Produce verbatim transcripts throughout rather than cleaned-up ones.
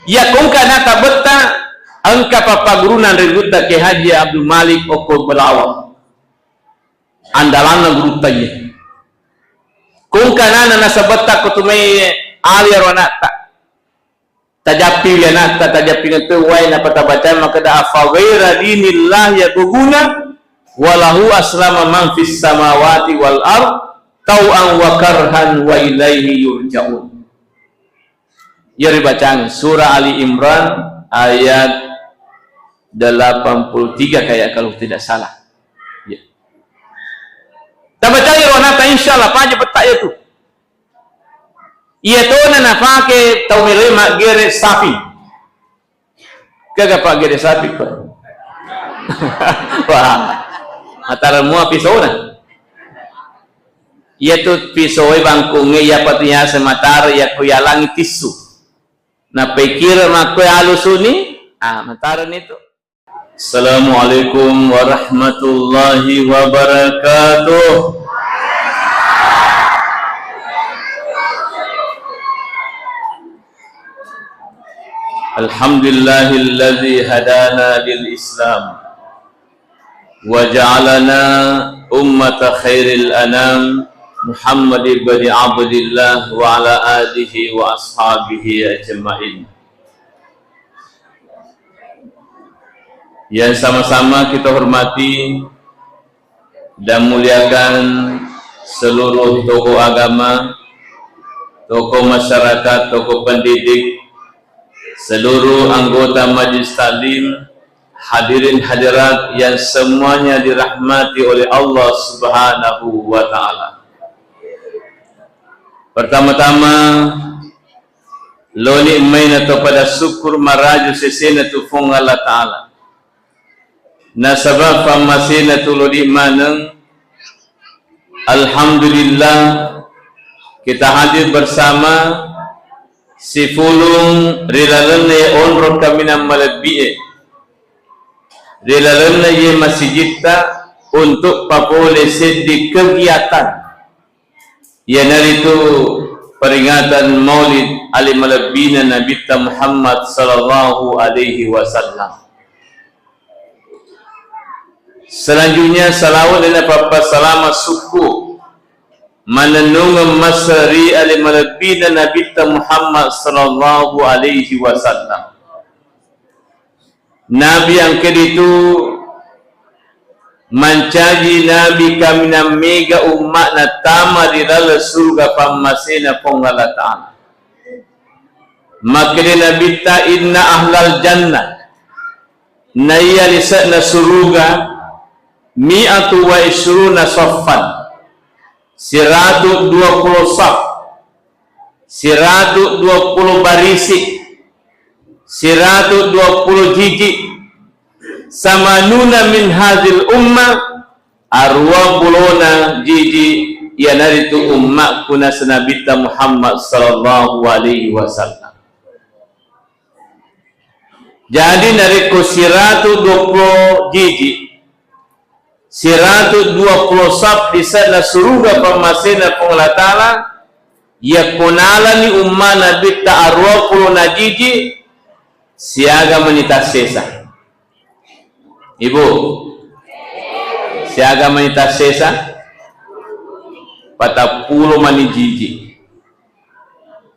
Iya kongka na tabetta engka pappaguruna ri gurutta Kiai Haji Abdul Malik okko Belawa. Andalanna gurutta iye. Kongka nana nasabetta ko tumai ali ro anatta. Tajappi wi anatta, tajappi ngettu wae, napata baca makkeda, "Afa ghaira dinillah yabghuna wa lahu aslama man fis samawati wal ard tau'an wa karhan wa ilaihi yurja'un." Iya ribacang surah Ali Imran ayat delapan puluh tiga kayak kalau tidak salah. Ya. Tabacai ro anatta, insyaallah paja petta iya tu. Iya tona nafake tau meloe maggere sapi. Gaga paggere sapi ko. Wah, matara mua pisona. Iya tu pisoe bangkungnge iya patu yaseng matara iya ku yalangi tissu. Napaikira makkoe alusuni, ah, matara ni tu. Assalamualaikum warahmatullahi wabarakatuh. Alhamdulillahilladzi hadana lil Islam wa ja'alana ummata khairil anam Muhammad ibni Abdillah wa ala alihi wa ashabihi ajma'in. Yang sama-sama kita hormati dan muliakan seluruh tokoh agama, tokoh masyarakat, tokoh pendidik, seluruh anggota Majelis Taklim, hadirin hadirat yang semuanya dirahmati oleh Allah Subhanahu wa Ta'ala. Pertama-tama, loni maina to pada syukur maraju sesena tu Fuang Allah Ta'ala. Nasaba fammasena tu lodi maneng, alhamdulillah, kita hadir bersama sifulung ri lalenna onro kaminang malebbi'e, ri lalenna iye masijitta untuk papole seddi kegiatan. Iyanaritu peringatan Maulid ali malebbina Nabitta Muhammad sallallahu alaihi wasallam. Selanjutnya, salawat dan pappassalama sukku manennungeng masse ri ali malebbina Nabitta Muhammad sallallahu alaihi wasallam. Nabi engka ditu mancaji nabi kaminang mega umma'na tama ri laleng suruga pammasena Puang Allah Ta'ala. Makkeda Nabitta, "Inna ahlal jannah," naiya lise'na suruga, "mi'atu wa isruna saffan," siratu dua puluh saf, siratu dua puluh barisi, siratu dua puluh jiji, samanuna min hazil ummah, aruwa pulona jiji, iyanaritu ummakku naseng Nabitta Muhammad sallallahu alaihi wasallam. Jadi narekko siratu dua puluh jiji, siratu dua puluh saf lise'na suruga pammasena Puang Allah Ta'ala, yakko nalani umma Nabitta aruwa pulona jiji, siaga mani tassesa? Ibu, siaga mani tassesa? Patappulo mani jiji.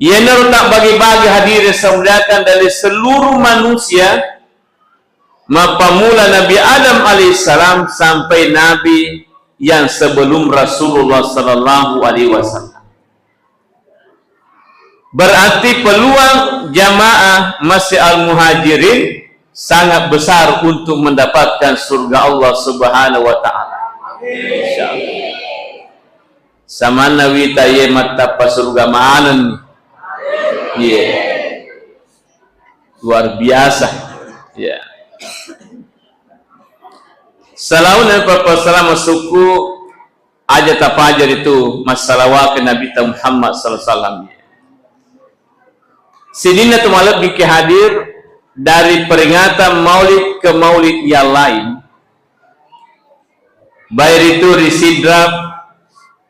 Iyanaro tabbagi-bagi hadirin semuliakan dari seluruh manusia, mappamula Nabi Adam alaihissalam sampai Nabi yang sebelum Rasulullah sallallahu alaihi wasallam. Berarti peluang jamaah masih al-muhajirin sangat besar untuk mendapatkan surga Allah Subhanahu wa Ta'ala. Insyaallah. Samanna wita iye mattappa suruga maneng. Iye. Luar biasa. Ya. Salauna pappassalama sukku aja tapajari tu massalawake Nabitta Muhammad sallallahu alaihi wasallam. Sininna tu malebbi ke hadir dari peringatan maulid ke maulid yang lain. Baik itu di Sidrap,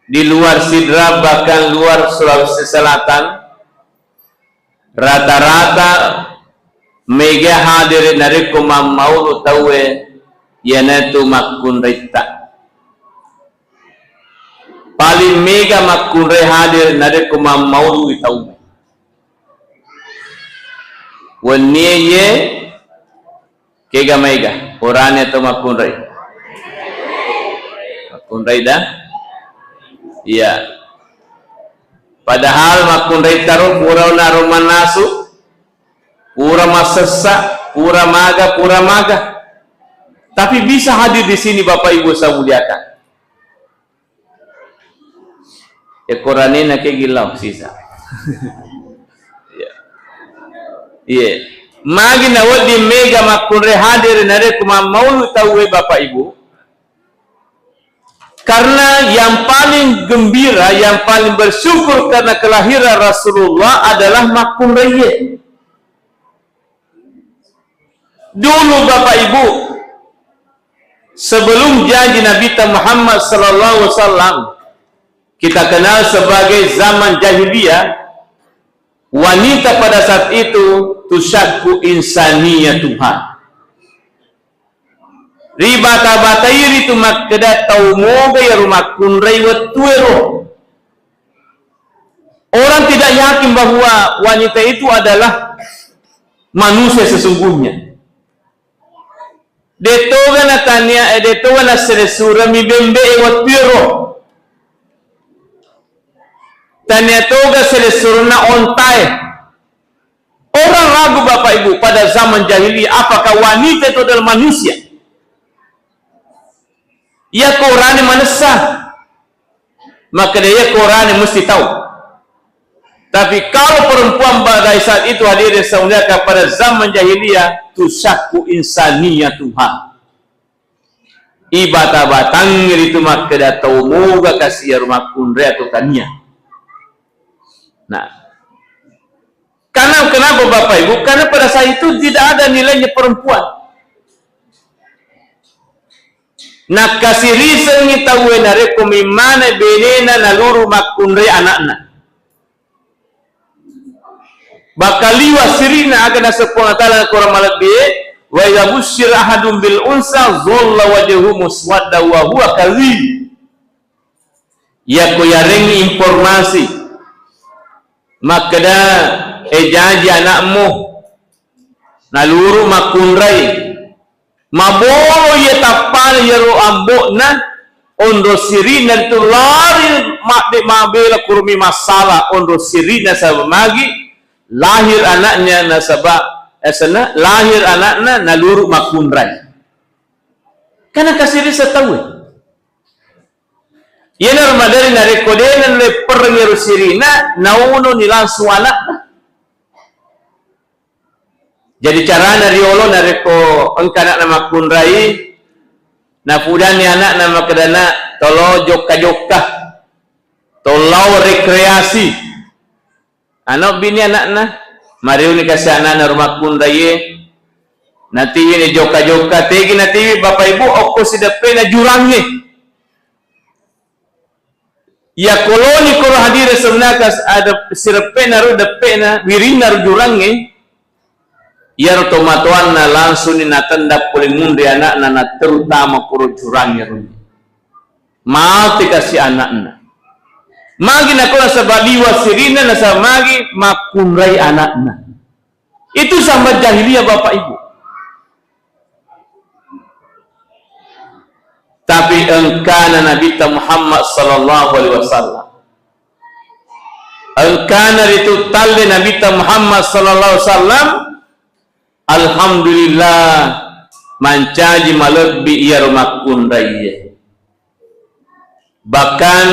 di luar Sidrap, bahkan luar Sulawesi Selatan, rata-rata Mega hadere narekko mammaulu tauwe, iyanatu makkunraitta. Paling mega makkunrai hadere narekko mammaulu tauwe. Wennie ye kega maega, orane atau makkunrai? Makkunrai da? Iya. Padahal makkunrai taro pura naro mannasu, pura masessa, pura maga, pura maga. Tapi bisa hadir di sini Bapak Ibu saya muliakan. Ekoranena ke gilau sisa. Iya. Iya. Magi nawedding mega makkunrai hadir narekko mammaulu tauwe Bapak Ibu. Karena yang paling gembira, yang paling bersyukur karena kelahiran Rasulullah adalah makkunraiye. Dulu Bapak Ibu, sebelum janji Nabi Muhammad sallallahu alaihi wasallam, kita kenal sebagai zaman jahiliyah, wanita pada saat itu tusyakku insaniyatuha. Ri bata-batairi tu makkeda tau moga iyaro makkunrai wettuero. Orang tidak yakin bahwa wanita itu adalah manusia sesungguhnya. Detoga natania, eh, detoga nassere surami bembe e wettuero. Tania toga selesurna ontae. Orang ragu Bapak Ibu pada zaman jahiliyah apakah wanita itu adalah manusia. Iya korane manessa. Maka dia iya korane mesti tahu. Tapi kalau perempuan pada saat itu hadirin saya muliakan pada zaman jahiliyah, tusyakku insaniyatuha. Ibata-batangngi ritu makkeda tau moga kasi iyaro makkunrai atau tania. Nah, karena kenapa Bapak Ibu? Karena pada saat itu tidak ada nilainya perempuan. Nakkasirisengngi tauwe narekko mimmana benena naluru makkunrai anakna. Bakka liwa sirina aga naseng Puang Allah Ta'ala Quran malebbi, "Wa idza busyira ahadum bil unsa dhalla wajhuhu muswadda wa huwa kadhim." Yakko yarengngi informasi makkeda, eh, jaji anakmu naluru makkunrai, mabolo iya tappana iyaro ambo'na, onro sirina tu lari mabbe-, mabela kurumi masalah onro sirina sabab magi lahir anaknya nasaba, eh, senna, lahir anakna naluru makkunrai. Karena kasirisa tauwe. Iyana Ramadan narekko dena leppereng iyaro sirina, nauno ni langsung anakna. Jadi carana riolo narekko engka anakna makkunrai, napudanni anakna makkedana, "Tolo jokka-jokka, tolo rekreasi." Ana bini anakna, mariuni kasi anakna ro makkunraie, natiwini jokka-jokka, tegi natiwi Bapak Ibu okko sideppena jurangnge. Iya koloni koro hadire sebenarnya ada sireppena ro deppena, wirinna ro jurangnge, iyaro tomatoanna langsuni natendang pole munri anakna, natteru tama koro jurangnge ro. Mate kasi anakna. Magi nakona saba liwa sirina nasaba magi makkunrai anakna. Itu zaman jahiliyah, Bapak Ibu. Tapi engkana Nabitta Muhammad sallallahu alaihi wasallam. Engkana ritu talle Nabitta Muhammad sallallahu alaihi wasallam, alhamdulillah, mancaji malebbi iyaro makkunraiye. Bahkan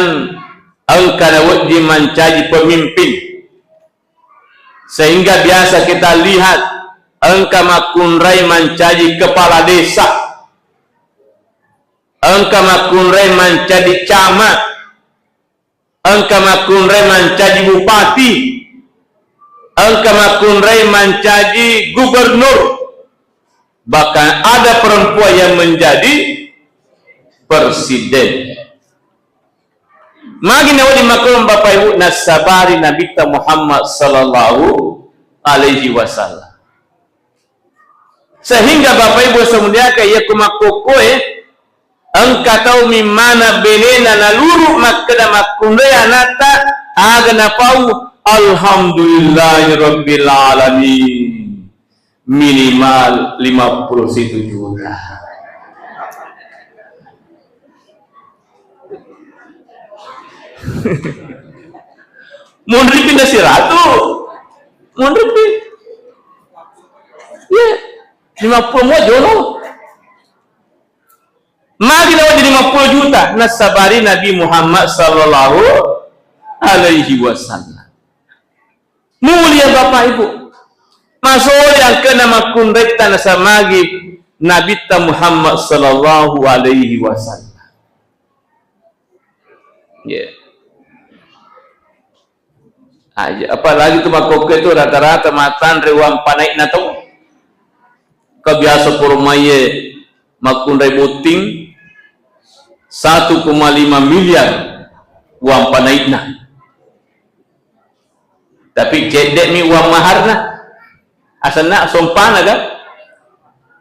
engka nawedding mancaji pemimpin. Sehingga biasa kita lihat engka makkunrai mancaji kepala desa, engka makkunrai mancaji camat, engka makkunrai mancaji bupati, engka makkunrai mancaji gubernur, bahkan ada perempuan yang menjadi presiden. Magi nawedding makkunrai Bapak Ibu, nasabari Nabitta Muhammad sallallahu alaihi wasallam. Sehingga Bapak Ibu semuliakan, iya ku makkokkoe, engka tau mimmana benena naluru makkeda makkunrai anatta, aga napau, "Alhamdulillahirabbil alamin." Minimal lima puluh satu juta. Munri pindah siratu. Munri pi. Iya. Lima puluh mua jono. Magi nawa jadi lima puluh juta. Nasabari Nabi Muhammad sallallahu alaihi wasallam. Mulia Bapak Ibu. Masoli angkena makkunraitta nasamagi Nabitta Muhammad sallallahu alaihi wasallam. Ya. Aja, apalagi tu makkokkoe tu rata-rata matanre uang panaikna tau. Kebiasa purumaiye makkunrai botting satu koma lima miliar uang panaikna. Tapi cedde'mi uang maharna. Asenna sompana kan?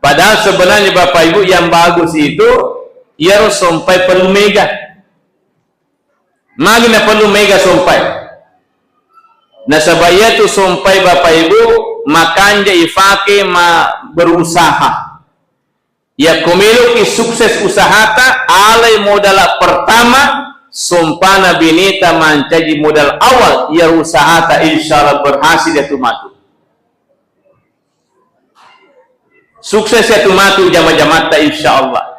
Padahal sebenarnya Bapak Ibu yang bagus itu iyaro sompai perlu mega. Magi na perlu mega sompai? Nasaba iyatu sompai Bapak Ibu makanja ifake ma berusaha. Yakko meloki sukses usahata, alai modala pertama, sompana beneta mancaji modal awal, iya usahata, insya Allah berhasil yatu matu. Sukses yatu matu jama-jamatta, insya Allah.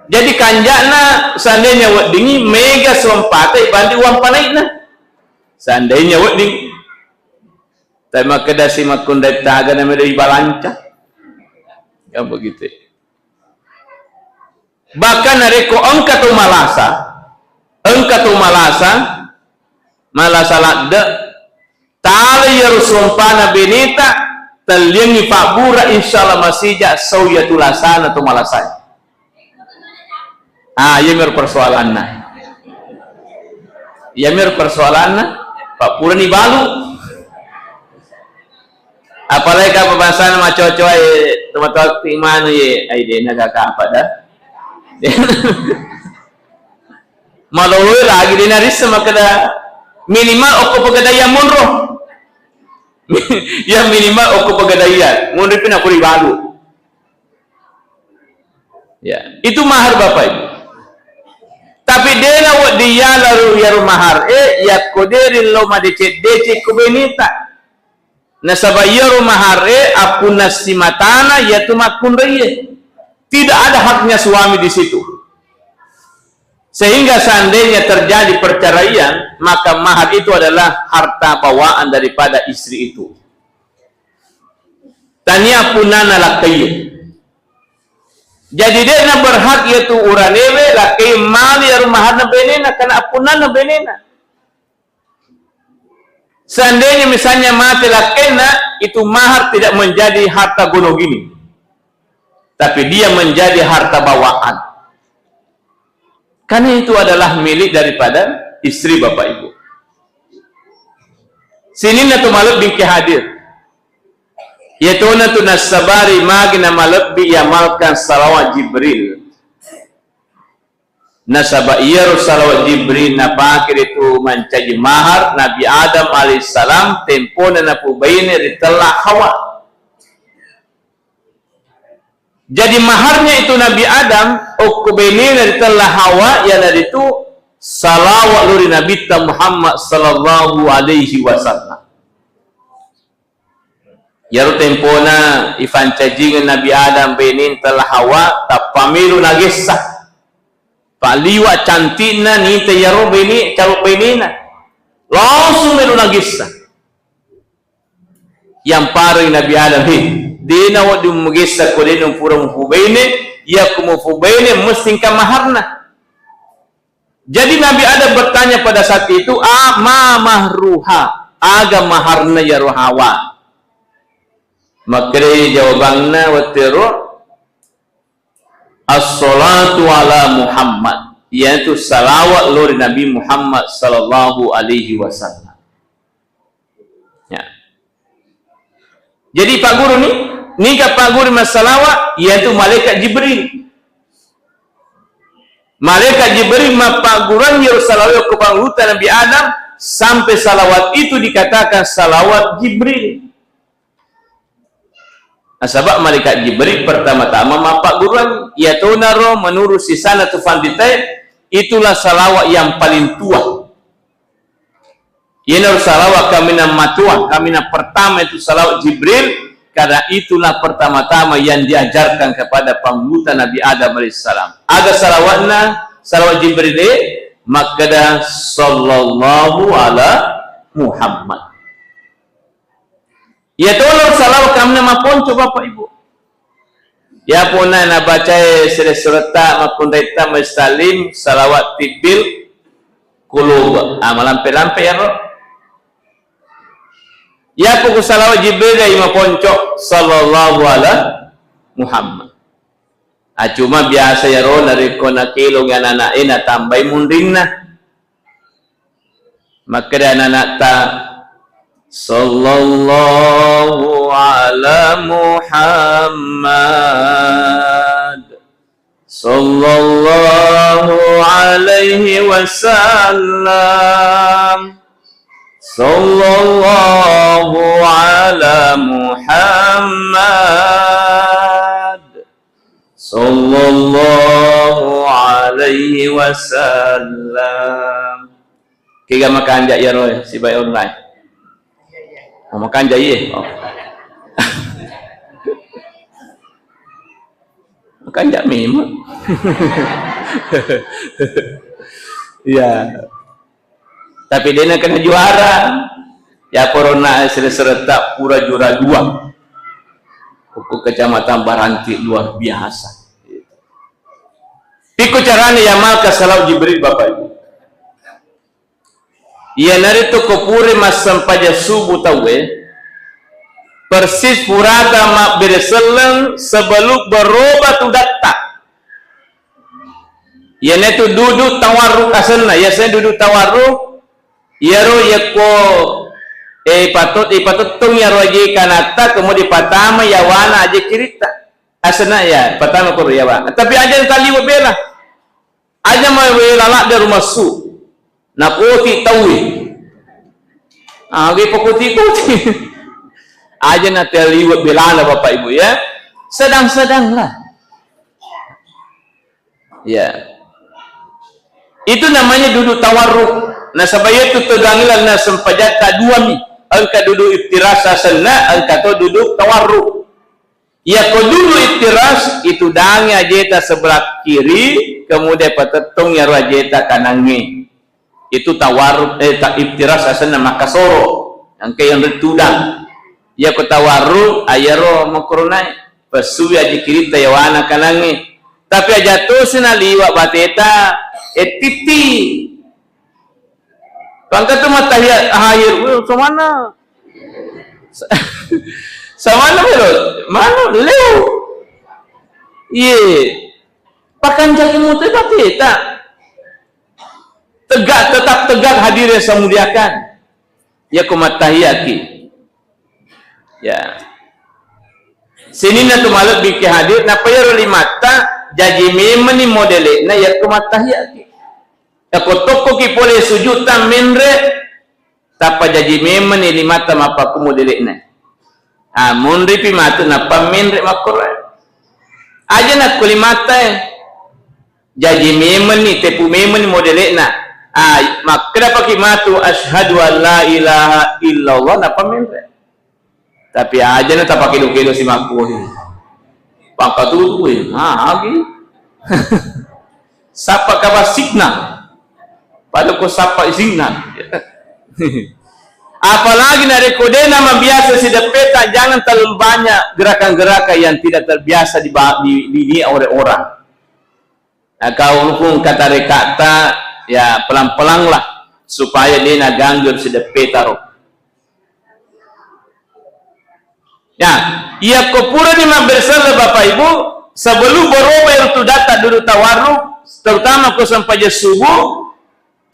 Jadi kanja'na seandainya weddingi mega sompata ibanding uang panaikna. Seandainya wedding. Tapi makkedasi makkunrai taga namedoi balanca. Kan begitu. Bahkan narekko engka tau malasa, engka tau malasa, malasa ladde, tala iyaro sompana beneta, telliangngi pabbura, insya Allah masija sau iyatu lasana tau malasai. Ah, iyamiro persoalanna. Iyamiro persoalanna, Pak, purani balu. Apalagi ka bangsana macoa-coa, eh, tomatoa ti manu ye, ai dena gaka apa dah. Maloloi lagi dena rissa makkeda minimal okko pegadaian monro. Ya minimal okko pegadaian, monro pina puri balu. Ya, itu mahar Bapak Ibu. Tapi dena wedding yala ru yaro mahar e, yakko deri lo madecek-decek ko beneta. Nasaba iyaro mahar e appunna simatana yatu makkunraie. Tidak ada haknya suami di situ. Sehingga seandainya terjadi perceraian, maka mahar itu adalah harta bawaan daripada istri itu. Tania punnana lakkaie. Jadi de'na berhak yatu uranewe lakkai mali iyaro maharna benena, karena appunnana benena. Seandainya misalnya mati lakkainna, itu mahar tidak menjadi harta gono gini, tapi dia menjadi harta bawaan. Karena itu adalah milik daripada istri Bapak Ibu. Sininna tu malebbi ke hadir. Yatona tu nassabari magi na malebbi iamalkan salawat Jibril. Nasaba iyaro salawat Jibril napake ritu mancaji mahar Nabi Adam alaihissalam tempona napubaine ritella Hawa. Jadi maharnya itu Nabi Adam okko bainena ritella Hawa iyanaritu salawat lao ri Nabitta Muhammad sallallahu alaihi wasallam. Iyaro tempona ifancajingeng Nabi Adam bainena ritella Hawa, tappa melo nagessa. Paliwa cantikna nita iyaro baine, calo bainena. Langsung melo nagessa. Yampareng Nabi Adam, "He, dena wedding mugessa ko dena pura mupubaine, yakko mupubaine mesti engka maharna." Jadi Nabi Adam bertanya pada saat itu, "A ma mahruha?" Aga maharna iyaro Hawa? Makkedai jawabanna wettero, "As-salatu ala Muhammad," yaitu salawat lao ri Nabi Muhammad sallallahu alaihi wasallam. Jadi pagguru ni, niga pagguru massalawa, yaitu malaikat Jibril. Malaikat Jibril mappagguruanni iyaro salawat ko panguluta Nabi Adam, sampai salawat itu dikatakan salawat Jibril. Nasaba malaikat Jibril pertama-tama mappagguruanni. Iyatonaro menurut sisana tu fanritae, itulah salawat yang paling tua. Iyanaro salawat kaminang matua, kaminang pertama itu salawat Jibril, karena itulah pertama-tama yang diajarkan kepada panguluta Nabi Adam alaihissalam. Aga salawatna? Salawat Jibril, eh, makkeda, "Sallallahu ala Muhammad." Iyatona salawat kaminang maponco, Bapak Ibu. Iyapona nabacae sere-seretta makkunraitta majelis taklim, salawat tibbil qulub. Ah, malampe-lampe iyaro. Iyapoko salawat Jibril dai maponco, "Sallallahu ala Muhammad." Ah, cuma biasa iyaro narekko nakelongi anak-anak e natambai munrinna. Makkeda anak-anakta, "Sallallahu ala Muhammad. Sallallahu alaihi wasallam. Sallallahu ala Muhammad. Sallallahu alaihi wasallam." Kega makanja iyaro sibawa online? Oh, makanja iye. Oh. Makanja memang. Iya. Tapi dena kena juara. Ya, corona sere-seretta pura juara dua. Hukum Kecamatan Baranti luar biasa. Iko carane yamalka salawat Jibril, Bapak Ibu. Iyanaritu ko pura massempajang subuh tauwe, persis purata mabbere selleng sebelum berubah tudatta. Iyanatu duduk tawarruk asenna, yaseng duduk tawarruk, iyaro yakko, eh, patot-, eh, patettong iyaro aje kanatta, kemudian patama yawana aje kiritta. Asenna ya, patama koro yawa. Tapi aja taliwe bela. Aja mawela ladde rumassu. Nakoti tauwe. Ah, age pakoti-koti. Aja nataliwe belana Bapak Ibu ya. Sedang-sedanglah. Ya. Itu namanya duduk tawarruk. Nasaba iyatu tegangilanna sempajatta duami. Engka duduk iftiras asenna, engka to duduk tawarruk. Iyako duduk iftiras, itu dangi ajeta sebelah kiri, kemudian patettong iyaro ajeta kanangnge. Itu tawarruk, eh, ta-, iftiras asenna makkasoro. Engka yang retudang. Iyako tawarruk, ayaro makkorona e. Pessui aji kiritta yawana kanangnge. Tapi aja tosi naliwa bateta, eh, titti. Pangkatu mattahiyat akhir, weh, samanna. Sa-, samanna melo, mano, leo. Iye. Pakanjaki mutu bateta. Tegak, tetap tegak hadirin yang saya muliakan. Iyako mattahiyaki. Ya. Sininna tu malebbi ki hadir, nappa iyaro limatta jaji memenni modele'na yakko mattahiyaki. Yakko tokkoki pole sujudta menre, tappa jaji memenni limatta mappakku modele'na. Ah, munripi matu nappa menre makkoro. Aja nakko limatta e. Jaji memenni, tepu memenni modele'na. Ah, makkeda paki matu, "Asyhadu an la ilaha illallah," nappa menre. Tapi aja na tapake kedo-kedo si makkuhi. Pakkatutu e, ah, agi. Sappa kabar signal. Pada ko sappa signal. Apalagi narekko de na mabiasa sideppeta, jangan terlalu banyak gerakan-gerakan yang tidak terbiasa di, di, di, di oleh orang. Nah, kau nukung kata rekata, ya, pelan-pelanlah supaya de na ganggu sideppeta ro. Ya, iyakko purani mabbere selleng Bapak Ibu, sebelum berubah itu data duduk tawarruk, terutama ko sempajang subuh,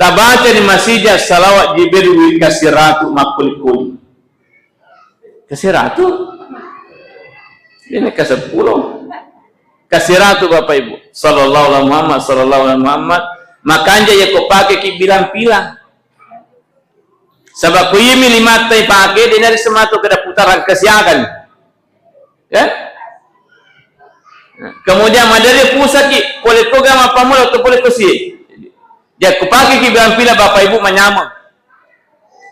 tabaca di masija salawat Jibril wi kasiratu makkuli-kuli. Kasiratu? Ini ke sepuluh. Ke siratu, Bapak Ibu. Sallallahu alaihi Muhammad, sallallahu alaihi Muhammad. Makanja ya ko pake ki bilang-bilang. Sabab ko iyami limatta ipake, de nari sematu kada putaran kesiakan. Ya? Kemudian madere pusaki, pole ko gama pamola atau pole ko sie. Jadi, kupake ki bilang-bilang Bapak Ibu manyameng.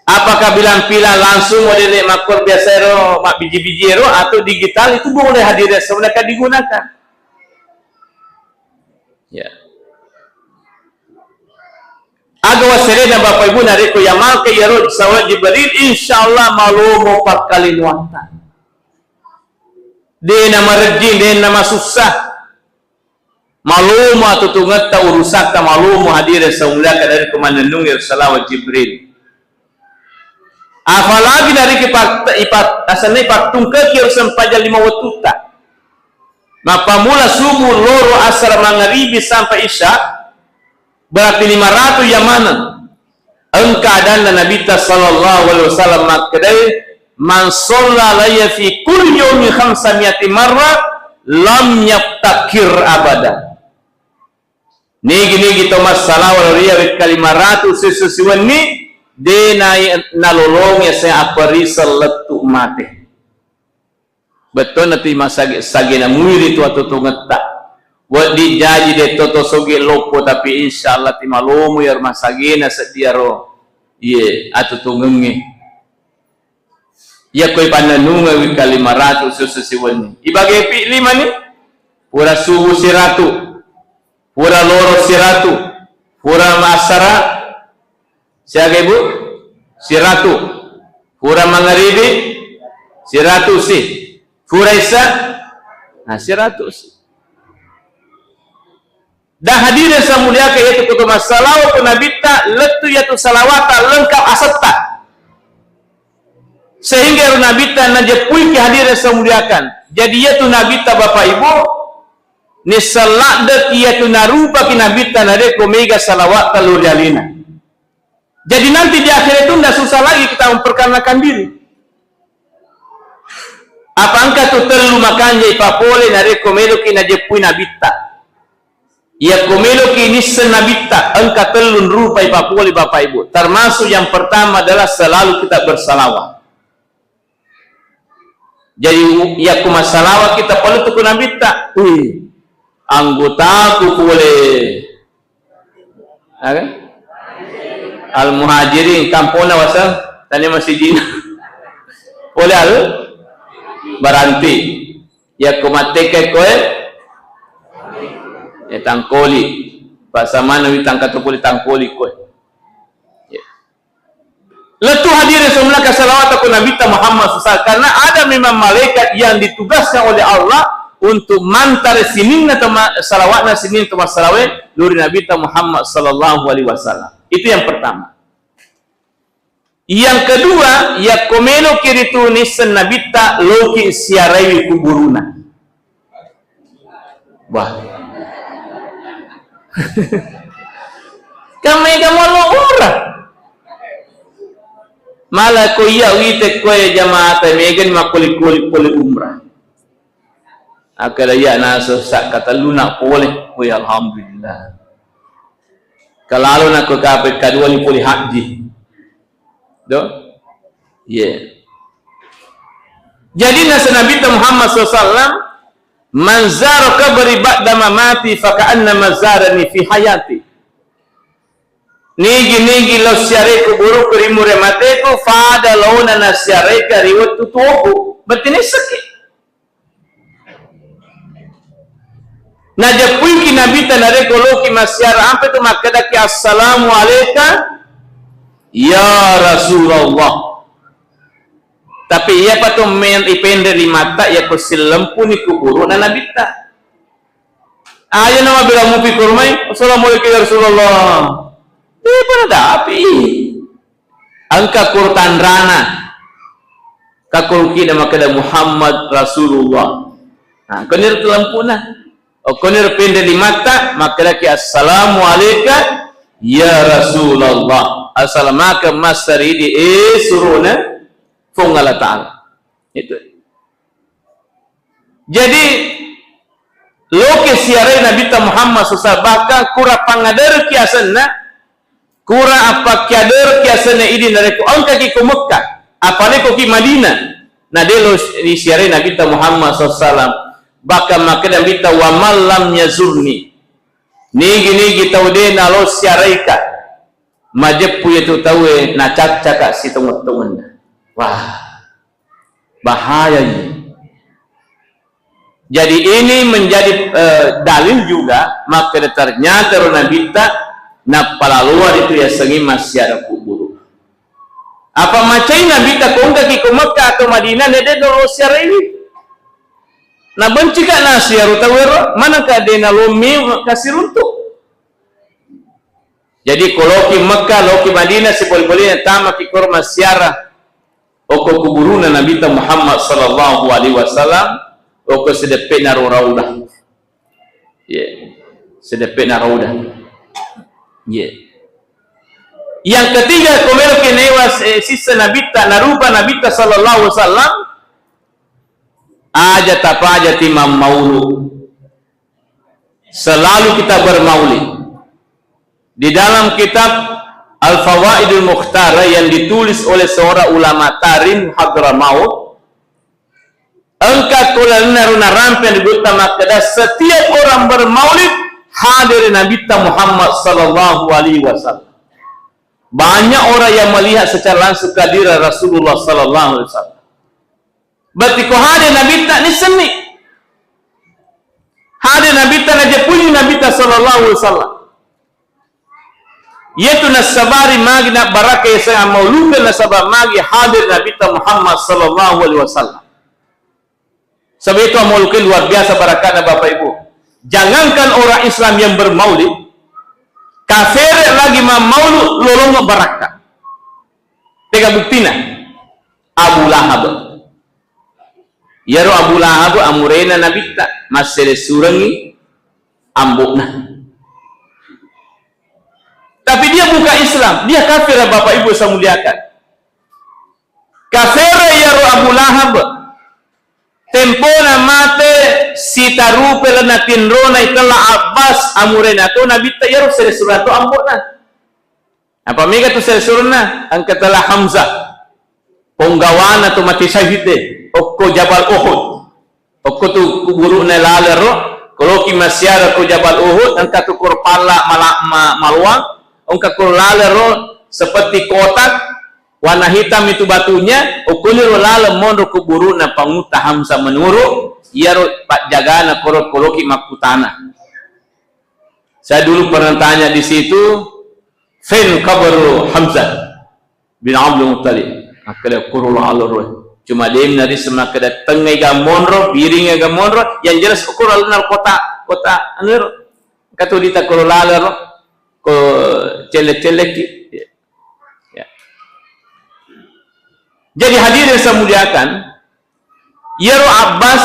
Apakah bilang-bilang langsung modele makkor biasa ero, mabbiji-biji ero, atau digital itu boleh hadir sebenarnya digunakan. Ya. Aga wasserena Bapak Ibu narekko yamake iyaro sawat Jibril, insyaallah malomo pakkalinoatta. De namarejjing, de namasussa. Malomo atutungetta, urusatta malomo hadire saumuliakan narekko mannennungi salawat Jibril. Apalagi narekko ipat-, ipat-, asenna ipattungkeki ero sempajang lima wettutta. Mappammula subuh, loro, asar, mangaribi sampai isya, berarti lima ratu iya maneng. Engka adanna Nabitta sallallahu alaihi wasallam makkedae, "Man shalla alayya fi kulli yaumin khamsa mi'ati marra lam yaftakir abada." Nigi-nigi to massalawa lao ri iya wekka lima ratu siesso siwenni, de nai-, nalolongi ase appariseng lettu mate. Bettuanna ti masage-, sagena muiri tu atutungetta. Wedding jaji de to to soge loppo, tapi insyaallah ti malomo iyaro masagena seddi iyaro, iye, atutungengnge. Iya koi pannennungeng wekka lima ratu siesso siwenni. Ibage pi lima ni? Pura subuh siratu. Pura loro siratu, pura massara siaga, Ibu? Siratu. Pura mangaribi siratu si. Pura isya, nah, siratu si. Dan hadirin saya muliakan, yaitu kutu massalawa ku Nabitta, lettu yatu salawata lengkap asetta. Sehingga ero Nabitta najeppuiki, hadirin saya muliakan. Jadi yatu Nabitta, Bapak Ibu, nisseng ladde iyatu narupaki Nabitta narekko mega salawatta lao ri alena. Jadi nanti di akhirat itu ndak susah lagi kita memperkenalkan diri. Apa engka tu tellu makanja ipapole narekko meloki najeppui Nabitta. Iyako meloki nisseng Nabitta, engka tellu rupa ipapole Bapak Ibu. Termasuk yang pertama adalah selalu kita bersalawat. Jadi, yakko massalawa kita palettu ku Nabitta, wih, anggotaku pole, aga? Al-Muhajirin, kampona wasa, tania masijina. Pole al baranti. Yakko mattekke koe, ya tangkoli. Pasamana wi tangkatu pole tangkoli koe. Ya. Lettu hadirin semua kasalawata ku Nabitta Muhammad sallallahu alaihi wasallam, karena ada memang malaikat yang ditugaskan oleh Allah untuk mantara sininna tema-, salawatna sininna temassalawe lao ri Nabitta Muhammad sallallahu alaihi wasallam. Itu yang pertama. Yang kedua, yakko meloki ritu nisseng Nabitta, loki siaraiwi kuburuna. Wah. Kan mega molo umrah. Mala ko iya wite koe jamaata mega ni makkoli-koli pole umrah. Akkeda iya naso sakkatelluna pole. Woi, alhamdulillah. Kalalo nako kape kaduani pole haji. Do? Iya. Jadi nasa Nabi Muhammad sallallahu alaihi wasallam, "Man zara qabri ba'da mamati faka'annama zarani fi hayati." Nigi-nigi lao siarai kuburuku ri mure mateku, fada laona nasiaraika ri wettu tuoku. Berarti nisseki. Najeppuiki Nabitta narekko loki massiara, ampe tu makkedaki, "Assalamu alaika ya Rasulullah." Tapi iyapa to men-, ipenre limatta, iyako sillempuni kuburuna Nabitta. Aja na mabela mupi kurmai, "Assalamualaikum ya Rasulullah." Depa nadapi. Engka koro tanrana. Kakkoro kida makkeda Muhammad Rasulullah. Nah, koniro telempuna. Oh, koniro penre limatta, makkedaki, "Assalamu alaika ya Rasulullah." Assalamakeng massaridi, eh, surona Puang Allah Ta'ala. Itu. Jadi, loki siarai Nabitta Muhammad sallallahu alaihi wasallam, bahkan kura pangaderki asenna, kura appakkiaderki asenna idi narekko engkaki ko Mekkah, apalagi koki Madinah, na delo disiarai Nabitta Muhammad sallallahu alaihi wasallam, bahkan makkeda Nabitta, "Wa man lam yazurni," nigi-nigi tau de nalo siaraika, majeppu yetu taue nacaccaka sitongeng-tongenna. Wah, bahaya ini. Jadi ini menjadi, eh, dalil juga, makkeda ternyata ro Nabitta nappalaloa itu yasengnge massiara kuburu. Apa macai Nabitta kongkaki ko Mekkah atau Madinah, nede dolo siaraiwi. Nabencika nasiaro tauero, manaka de nalommi kasiruntu. Jadi, ko loki Mekkah, loki Madinah, sibole-bolena tamaki koro massiara okko kuburuna Nabitta Muhammad sallallahu alaihi wasallam, okko sedeppe'na ro Raudah. Ye. Sedeppe'na Raudah. Ye. Yang ketiga, ko meloki naewa, eh, sissa Nabitta, narupa Nabitta sallallahu alaihi wasallam, aja tapajati mammaulu. Selalu kita bermaulid. Di dalam kitab Al-Fawaidul Mukhtarah yang ditulis oleh seorang ulama Tarim Hadramaut, engka ko lalenna ro narampe Nabitta makkeda, setiap orang bermaulid hadir Nabitta Muhammad sallallahu alaihi wasallam. Banyak orang yang melihat secara langsung kehadiran Rasulullah sallallahu alaihi wasallam. Berarti ko hadir Nabitta, nissenni. Hadir Nabitta, najeppungi Nabitta sallallahu alaihi wasallam. Iyatu nassabari magi nabbarakka yaseng ammaulukeng nasaba magi hadir Nabitta Muhammad sallallahu alaihi wasallam. Sebab itu ammaulukeng luar biasa barakatna, Bapak Ibu. Jangankan orang Islam yang bermaulid, kafir lagi mammaulu lolong barakka. Tega buktina? Abu Lahab. Iyaro Abu Lahab amurena Nabitta, masselessurengngi ambo'na. Tapi dia bukan Islam, dia kafir, Bapak Ibu saya muliakan. Kafir iyaro Abu Lahab. Tempona mate sitarupe lalenna tinrona itella Abbas, amurena to Nabitta, iyaro selessureng to ambo'na. Apa mega tu selessurenna? Engka tella Hamzah. Ponggawana tu mati syahid de, okko Jabal Uhud. Okko tu kuburu'na laleng ro, ko loki massiara ko Jabal Uhud, engka tu koro palla mala-, ma-, maloang, engka koro laleng ro seperti kotak, warna hitam itu batunya, okko ni ro laleng monro kuburu'na Pangutta Hamzah menurut, iyaro pajjagana koro ko loki makkutana. Saya dulu pernah tanya di situ, "Fen kabaru Hamzah bin Abdul Muttalib?" Makkeda, "Kuro laleng ro." Cuma de' narisseng makkeda tengngai ga monro, biringngai ga monro, yang jelas kuro laleng kota, kota anu ro. Katu dita kuro laleng ro, ko celle-celleki. Ya. Jadi hadirin saya muliakan, iyaro Abbas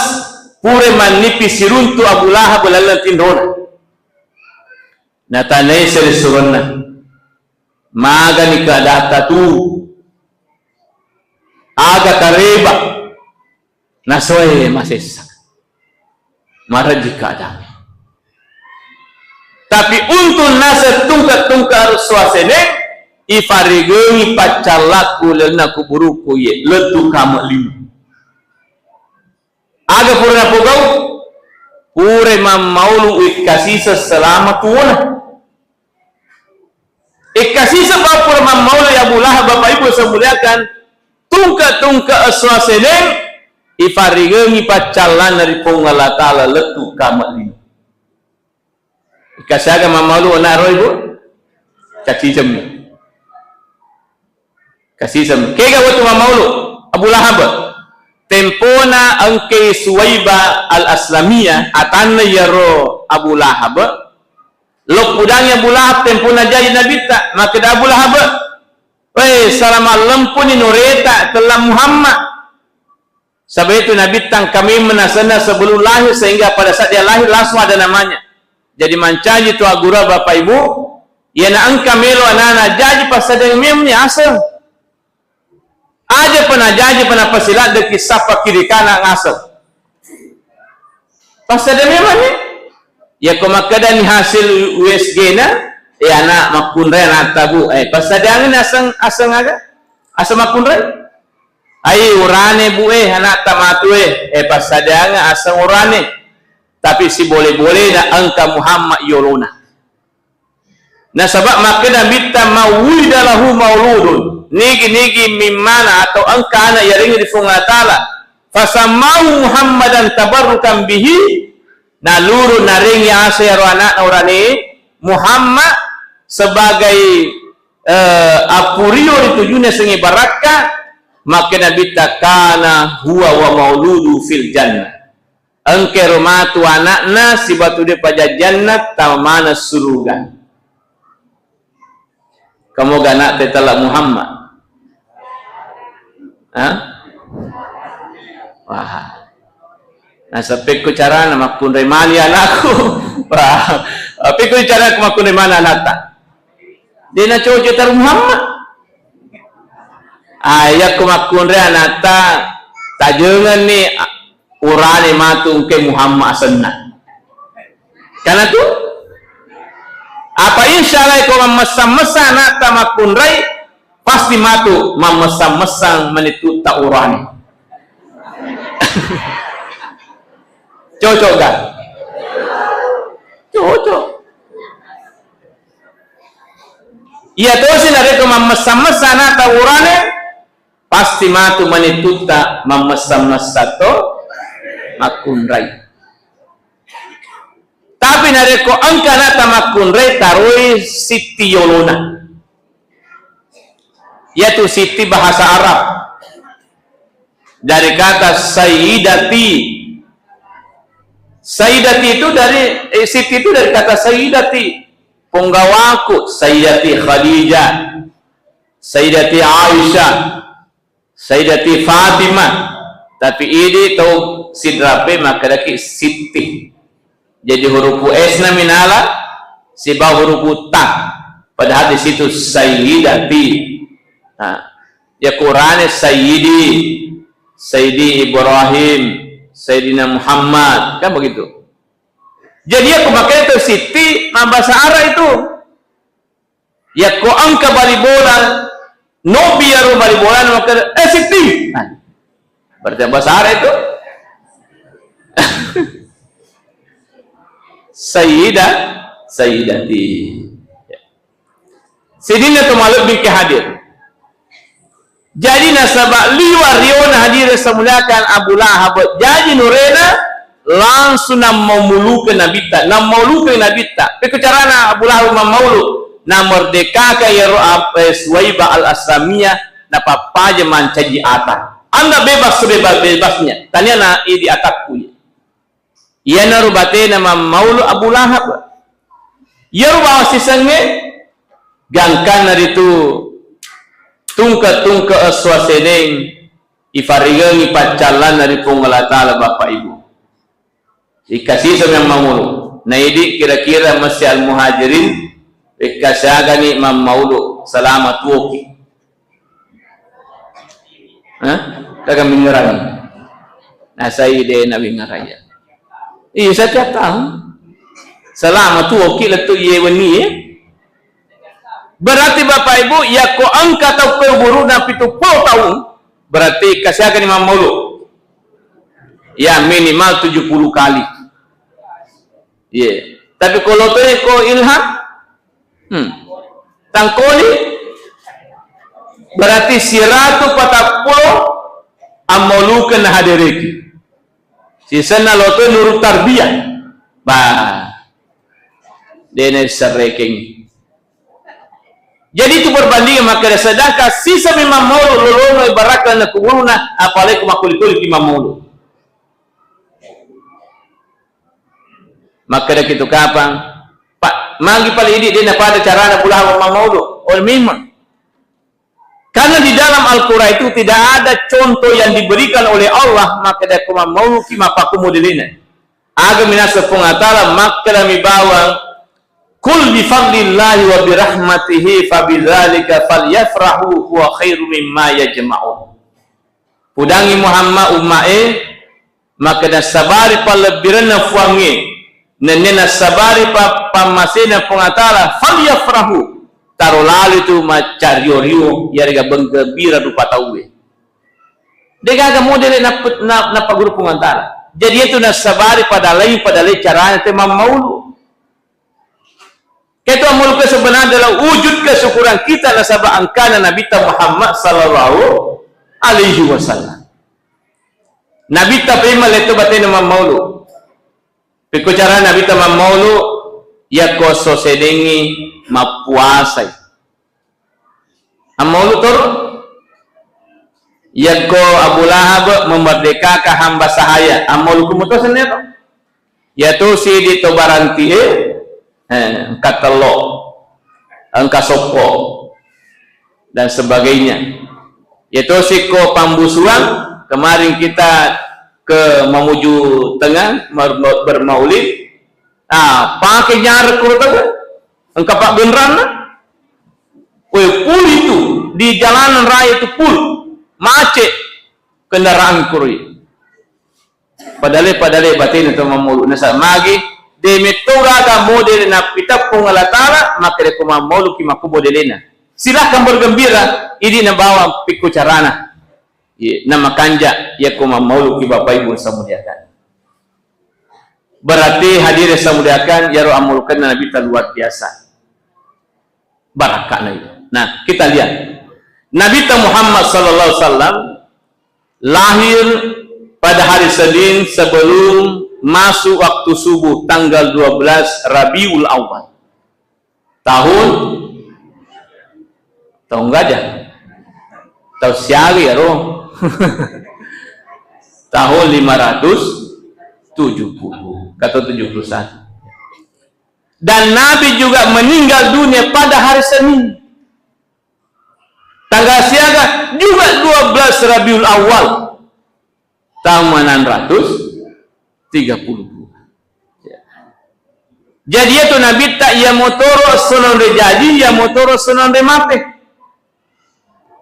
pura mannipi siruntu Abu Lahab laleng tinrona. Natanai selessurenna, "Magani keadatta tu? Aga kareba?" Nasoe masessa. Marejji keadaan. Tapi untung naseng tungke-tungke aro suasene, ifarigengi paccallakku lalenna kuburuku ye, lettu kame lima. Aga pura napogau? Pura mammaulu ikkasiseng selama tuona. Ikkasiseng bawang pura mammaulu ya Abu Lahab, Bapak Ibu saya muliakan, tungke-tungke esso aseneng, ifarigengi paccallanna ri Puang Allah Ta'ala lettu kame lima. Ikkasiaga mammaulu onaro, Ibu? Kacicemmi. Kasiseng. Kega wettu mammaulu Abu Lahab? Tempona engkai Suwaibah Al-Aslamiyah, atanna iyaro Abu Lahab. Loppudangi Abu Lahab tempona jaji Nabitta. Makkeda Abu Lahab, "Weh, salama lempuni noreta tella Muhammad." Sebab itu Nabitta engka memeng asenna sebelum lahir, sehingga pada saat dia lahir langsung ada namanya. Jadi mancaji tu agguru, Bapak Ibu, iyana engka melo anana jaji passadiang memeng aseng. Aja pa najaji pa napasiladdeki sappa kiri kanan aseng. Passada memang ni. Yakko makkedani hasil U S G-na, eh, anak makkunrai, anak tabu. Eh, passadiangenni aseng, aseng aga? Aseng makkunrai? Ai, urane, Bu, eh, anak tamatu, eh. Eh, passadiangeng aseng urane. Tapi sibole-bolena engka Muhammad yolona. Nasaba makkeda Nabitta, "Man wulida lahu mauludun." Nigi-nigi mimmana atau engka anak yarengngi ri Puang Allah Ta'ala. "Fasammahu Muhammadan tabarrukan bihi." Naluru narengngi ase iyaro anakna urane Muhammad sebagai, eh, appurio ri tujunna sengnge barakka, makkeda Nabitta, "Kana huwa wa mauludu fil jannah." Engka ero matu anakna siba tu de pajajianna tau maneng suruga. Kamoga anak te tala Muhammad. Ha? Wah. Nasaba pekko carana makkunrai mali anakku. Wah. Pekko carana makkunrai mali anakta. De na cocok taru Muhammad. Ah, yakko makkunrai anakta, tajengenni, ah, urane matu engke Muhammad asenna. Karena tu, apa insya Allah ko mammessang-messang anakta makkunrai, pasti matu mammessang-messang manitu ta urane. Cocok gak? Cocok. Iya tosi narekko mammessa-messa anakta urane, pasti matu manitutta mammessa-messa to makkunrai. Tapi narekko engka anakta makkunrai, taroi sitti yolona. Yatu sitti bahasa Arab. Dari kata sayyidati. Sayyidati itu dari, eh, sitti itu dari kata sayyidati. Punggawaku, Sayyidati Khadijah, Sayyidati Aisyah, Sayyidati Fatimah. Tapi idi tau sidrape makkedaki sitti. Jadi hurufu S na minala siba hurufu ta. Padahal di situ sayyidati. Nah, ya Qur'ane sayyidi, sayyidi Ibrahim, sayyidina Muhammad, kan begitu. Jadi ya pakai itu sitti, nah, bahasa Arab itu. Yakko engka bali bola, nobi yaro bali bola, maka, eh, sitti. Nah, berarti bahasa Arab itu. Sayyida, sayyidati. Sidinna to malebbi ke hadir. Jadi nasaba liwa riona hadire semuliakan Abu Lahab, jaji nurena langsung nammaulukeng Nabitta, nammaulukeng Nabitta. Pekko carana Abu Lahab mammaulu? Namerdekaka yero ap-, eh, Suwaibah al-Aslamiyah, napappaja mancaji ata. Anda bebas sebebas-bebasnya. Taniana idi atakku. Iyanaro batena mammaulu Abu Lahab. Iyaro bawang sisengnge gangkanna ritu tungke-tungke esso aseneng ifaringengi paccallanna ri Puang Allah Ta'ala, Bapak Ibu. Ikkasiso memang maulu. Naidi kira-kira mesti al-muhajirin, ikkasiagani mammaulu selama tuoki. Hah? Kagak mengerang. Nasai de na mengerang ya. Iya, setiap tahun. Selama tuoki lettu iye wenni, ya. Berarti Bapak Ibu, yakko engka tau kuburuna pitu puluh tahun, berarti kasiakan Imam Maulu. Ya, minimal tujuh puluh kali. Iya. Tapi kalau tu ko Ilham, hmm. Tangkoli, berarti siratu patappulo ammaulukeng nahadereki. Sisenna lotoi Nurut Tarbiyah. Bah. Dene serrekeng. Jadi itu perbandingan, maka sedangkan sisa memang mau lolono ibaratkan kuburuna, apalagi makuli-kuli ki mamulu. Makkeda kitu kapang, Pak, magi pale idi de napada carana bulawa mamaudu. Oh, memang. Karena di dalam Al-Quran itu tidak ada contoh yang diberikan oleh Allah, makkeda ko mamaudu ki mapakku modelina. Aga minasa Puang Allah Ta'ala, makkeda mi bawang, "Qul bi fadlillahi wa bi rahmatihi fa bidzalika falyafrahu huwa khairu mimma yajma'un." Pudangi Muhammad ummae, Maka nassabari pallebbirenna Fuangnge, nennia nassabari pa-, pammasena Puang Allah Ta'ala, falyafrahu, taro lali tu maccario-rio, iyarega menggembira rupa tauwe. Degaga modele nap-, na-, nappaguru Puang Allah Ta'ala. Jadi itu nassabari pada lain, pada lain carana te mammaulu. Ketu ammaulu ke sebenarnya adalah wujud kesyukuran kita nasaba engkana Nabitta Muhammad sallallahu alaihi wasallam. Nabitta paimeng lettu batena mammaulu. Pekko cara Nabitta mammaulu, yakko esso sedengngi mappuasai. Ammaulu toro. Yakko Abu Lahab memerdekakan hamba sahaya, ammaulu kumuto senero. Yatosi di to baranti e, eh, engka tello, engka sokko, dan sebagainya. Yatosi ko pambusuang, kemarin kita ke Mamuju Tengah, mer-, mer-, bermaulid, ah, pakai nyarek kuro tengah, engka paggenranna. Weh, full itu, di jalanan raya itu full, macet kendaraan kuro. Padale, padale batena to mammaulu. Nasa magi, de metto gaga model napiteppu Allah Ta'ala, maka de ko mammaulu ki makku modelena. Silahkan bergembira, idi nabawa pikku carana. Ye, namakanja, yakko mammaulu ki Bapak Ibu samudiakan. Berarti hadirin samudiakan, yaro ammaulukenna Nabitta luar biasa. Barakka'na itu. Nah, kita lihat. Nabitta Muhammad sallallahu alaihi wasallam lahir pada hari Senin sebelum masuk waktu subuh tanggal dua belas Rabiul Awal. Tahun, tahun gajah. Tahun siaga ya, Ro? Tahun lima ratus tujuh puluh atau tujuh puluh satu. Dan Nabi juga meninggal dunia pada hari Senin. Tanggal siaga juga dua belas Rabiul Awal tahun enam ratus tiga puluh dua. Jadi, itu Nabitta, iya motoro sononre jaji, iya motoro sononre mate.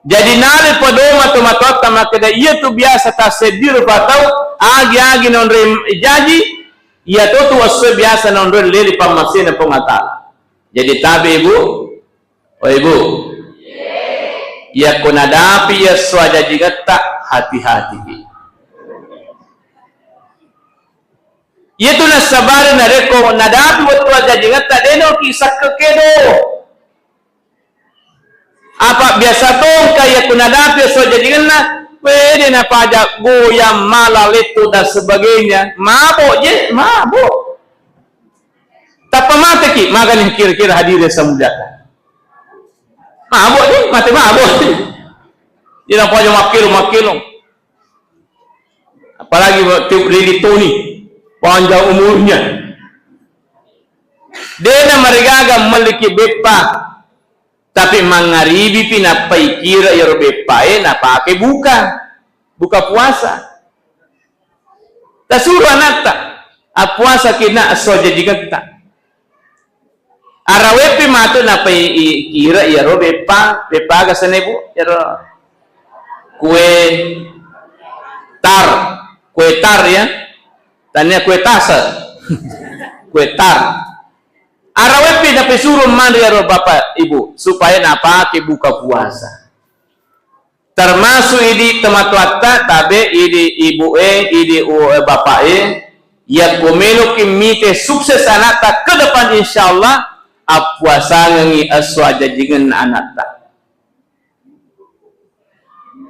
Jadi, nale padoma to matoatta makkeda, iya tu biasa tasseddi rupa tau, agi-agi nonre jaji, iya to tu esso biasa nonre leli pammasena Puang Allah Ta'ala. Jadi, tabe, Ibu. Oh, Ibu. Iya ko nadapi iya esso ajajingetta, hati-hati ki. Iya tu nassabari narekko nadapi wettu ajajingetta, deno ki sakke kedo. Apa biasa tongka iya ku nadapi esso ajajingenna, wede napaja goyang mala lettu dan sebagainya. Mabok je, mabok. Tappa mate ki, magani kira-kira hadirin samudiakan. Mabok je, mate mabok. Iya napaja makkilo, makkilo. Apalagi waktu Lili Toni, panjang umurnya. Dena marigaga melliki beppa, tapi mangaribi pi nappai kira iyaro beppae napake buka, buka puasa. Tasuro anatta, appuasa kina esso ajajingetta. Arawepi matu napai i-, kira iyaro beppa, beppa aga sene, Bu? Iyaro kue tar, kue tar ya. Tania kue tasa. Kue tar. Arawepi napai suro manre iyaro Bapak Ibu supaya napake buka puasa. Termasuk idi tomatoatta, tabe, idi ibu e, idi u-, e, bapak e, yakko meloki mite sukses anatta ke depan, insyaallah appuasangengi esso ajajingenna anatta.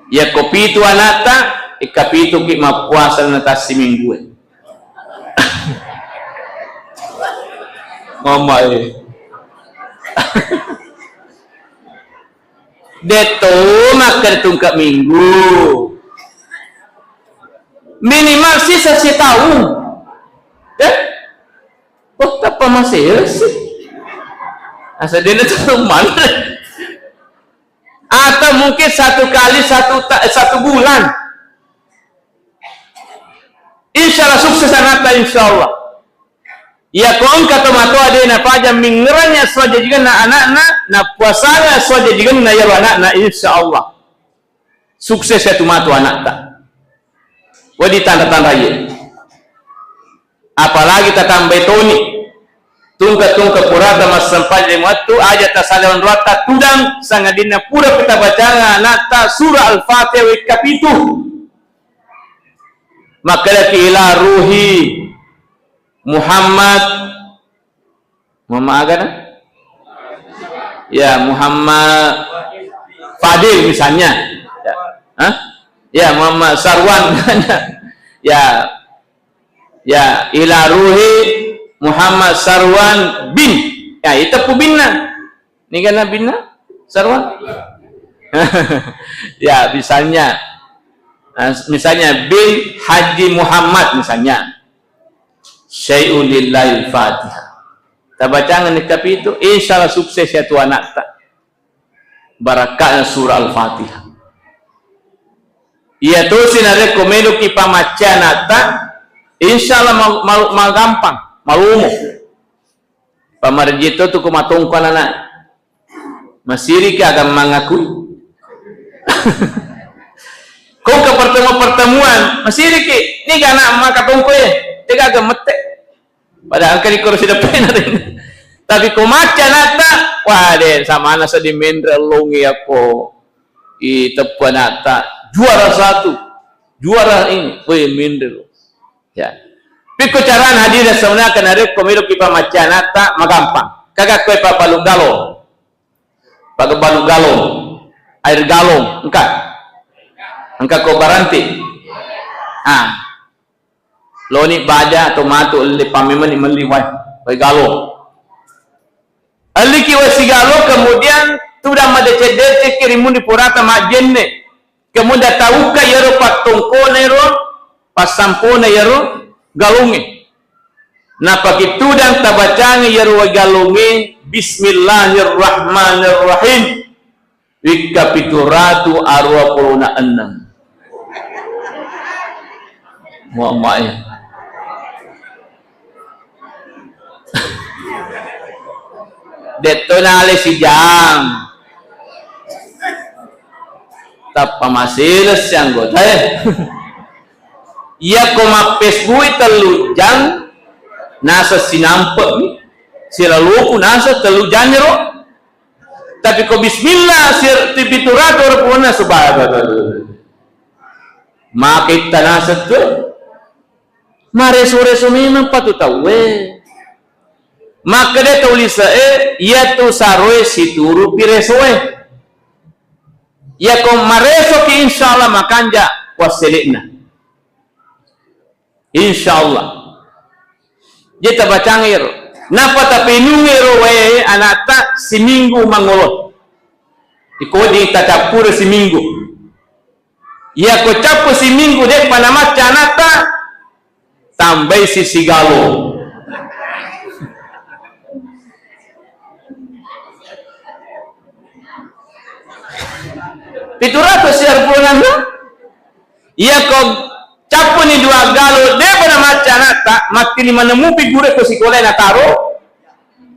Yakko pitu anatta, ikka pituki mappuasa na tassiminggu e. Mama e. Detto makkeda tungke minggu. Minimal sisa setahun. Eh? Oh, tappa masih sih. Asa dia itu mana? Atau mungkin satu kali satu ta-, satu bulan. Insyaallah sukses anatta, insyaallah. Iya ko engka tomatoa de napaja mingngerangi esso ajajingenna anakna, napuasanga esso ajajingenna iyaro anakna, insyaallah. Sukses ya tomatoa anatta. Wedi tanda-tanda iye. Apalagi tatambai toni tungke-tungke purata massempajang lima wettu, aja tasalai onroatta tudang, sangadinna pura pi tabacanga anatta surah Al-Fatihah wekka pitu. Makkedaki ila ruhi Muhammad, Muhammad aga na? Ya, Muhammad Fadil misalnya. Ya. Hah? Ya, Muhammad Sarwan. Ya. Ya, ila ruhi Muhammad Sarwan bin. Ya, itu ku binna. Ini kan binna? Sarwan? Ya, misalnya. Nah, misalnya bin Haji Muhammad misalnya. Syai'un lillahi Al-Fatihah. Tabacangeng kapitu, insyaallah sukses ya tu anatta. Barakka'na surah Al-Fatihah. Iya tosi narekko meloki pamacca anatta, insyaallah ma-, ma-, magampang, malomo. Pamarejjitto tu ko matongko anana. Masiriki aga mangakui. Ko ke pertemuan-pertemuan, masiriki. Ini gak anak maka tongko ya. Tega aga mette. Padahal engka di kursi depan. Tapi ko macca anatta, wah deh, sama anak sedih menre longi ako. I teppu anatta, juara satu. Juara ini, weh menre lo. Ya. Pikko carana hadir sebenarnya kena rekko melo ki pamacca anatta, magampang. Kaga koe pabalu galong. Paga balu galong. Air galong, engka. Engka ko baranti. Ah. Loni baja atau matu elli pamemeni melli wae. Wae galong. Elliki wae sigalo, kemudian tudang madeceng-deceng ki rimunri purata majjenne. Kemudian taukka iyaro pattongkona ero, passampona iyaro galongnge. Napaki tudang tabacangi iyaro wae galongnge, Bismillahirrahmanirrahim. Wikka pitu ratu aruwa pulona enneng. Muammae. Detto nale sijang. Tappa maselessi anggotae. Iyako mappesbui tellu jang, naseng sinampe'mi. Silaloku naseng tellu jang ero. Tapi ko bismillah, sir-, tipitu ratu ero pulona, subhanallah. Maka itta naseng tu. Mareso-reso memang patu tauwe. Makkeda tau lise'e, iyatu saroe siturupi resoe. Iyako maresoki, insyaallah makanja wassele'na. Insyaallah. Je tabacang ero. Napa tapinung ero wae anatta siminggu mangolo. Iko je tacappure siminggu. Iyako cappu siminggu de'pa namacca anatta, tambai sisi galo. Pitu ratu siar pulona. Iyako cappuni dua galo, de'pa namacca anatta, matti lima nemmupi gure ko sikolae nataro,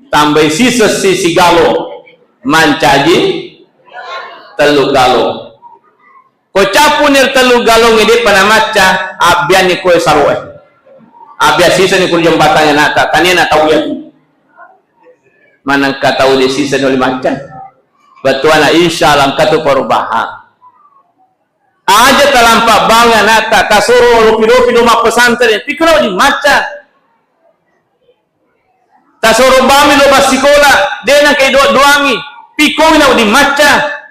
tambai sisessi sigalo, mancaji tellu galo. Ko cappuni tellu galongnge de'pa namacca, abbianni koe saroe. Abbia siseni ko jembatangnge anatta, tania na tau iyatu. Manengka tau de siseni oli macca. Bettuanna insyaallah engka tu perubahan. Aja talampa bawang anatta, tasoro lopi-lopi do mappesantreng, pikko lao wedding macca. Tasoro bawammi lo massikola, de nengka idoang-doangi, pikko lao wedding macca.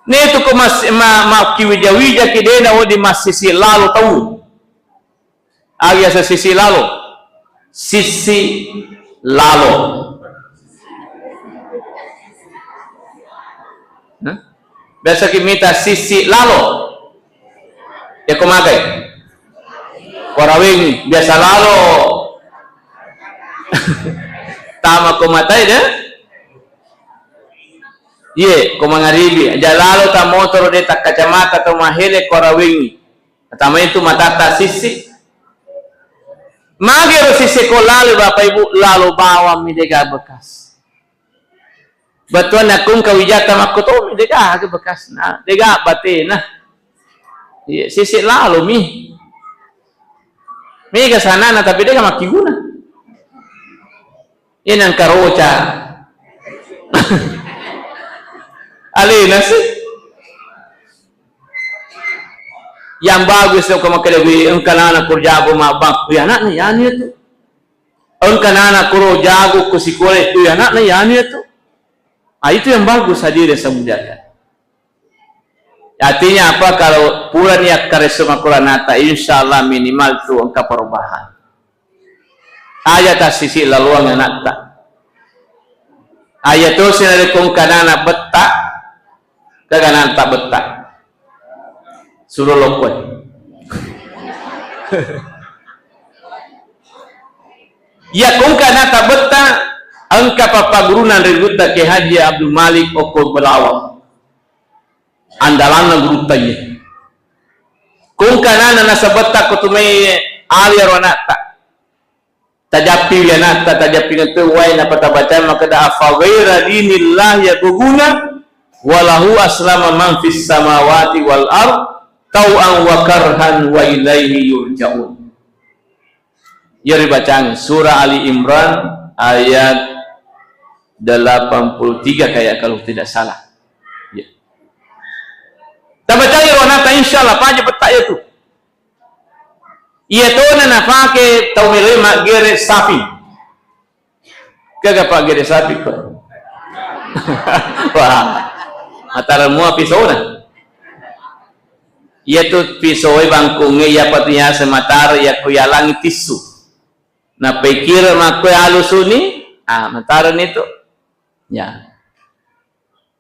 Netu ko mas-, ma-, makkiwija-wijaki de na wedding massisi lalo tau. Aga yaseng sisi lalo? Sisi lalo. Hah? Biasa ki mita sisi lalo. Ya ko magai? Korawengi. Biasa lalo. Tama ko matai de? Iye, ko mangaribi. Aja lalo ta motoro de, ta kacamata, to mahele, korawengi. Natamai tu matatta sissi. Magero sissi ko lalo, Bapak Ibu, lalo bawammi, dega bekas. Bettuanna kung kawijata makkotomi, dega aga bekasna, dega batena. Iya, sissi lalo mi. Mega sanana tapi dega makkiguna. Ina engka roca. Alena sih. Yang bagus tu ko makkeda gue engka nana ko jago mabbang. Ya anakna ya anu tu. Engka nana kuro jago ko sikola tu ya anakna ya anu tu. Ah, itu yang bagus hadirin saya muliakan. Artinya apa? Kalau purani akkaresso makkuranata, insya Allah minimal tu engka perubahan. Aja tassisi laluang anatta. Aja tosi narekko engka nana betta, kega nana betta. Suro lokoi. Ya ko engka nata betta, engka pappaguruna ri Gurutta Kiai Haji Abdul Malik okko Belawa. Andalanna gurutta iye. Ko engka nana nasabetta ko tumai ali ro anatta. Tajappi anatta, tajappi ngetu wae napatabaca makkeda afa ghaira dinillah yabghuna wa lahu aslama man fis samawati wal ard tau'an wa karhan wa ilaihi yurja'un. Iya ribacang surah Ali Imran ayat delapan puluh tiga kayak kalau tidak salah. Ya. Tabacai ro anatta insyaallah paja petta iya tu. Iya tona napake tau melo maggere sapi. Kega paggere sapi ko? Wah, matara mua pisona. Iya tu pisoe bangkungnge iya patu yase matara yakko yalangi tissu. Napaikira makkoe alusuni, ah matara ni tu. Ya.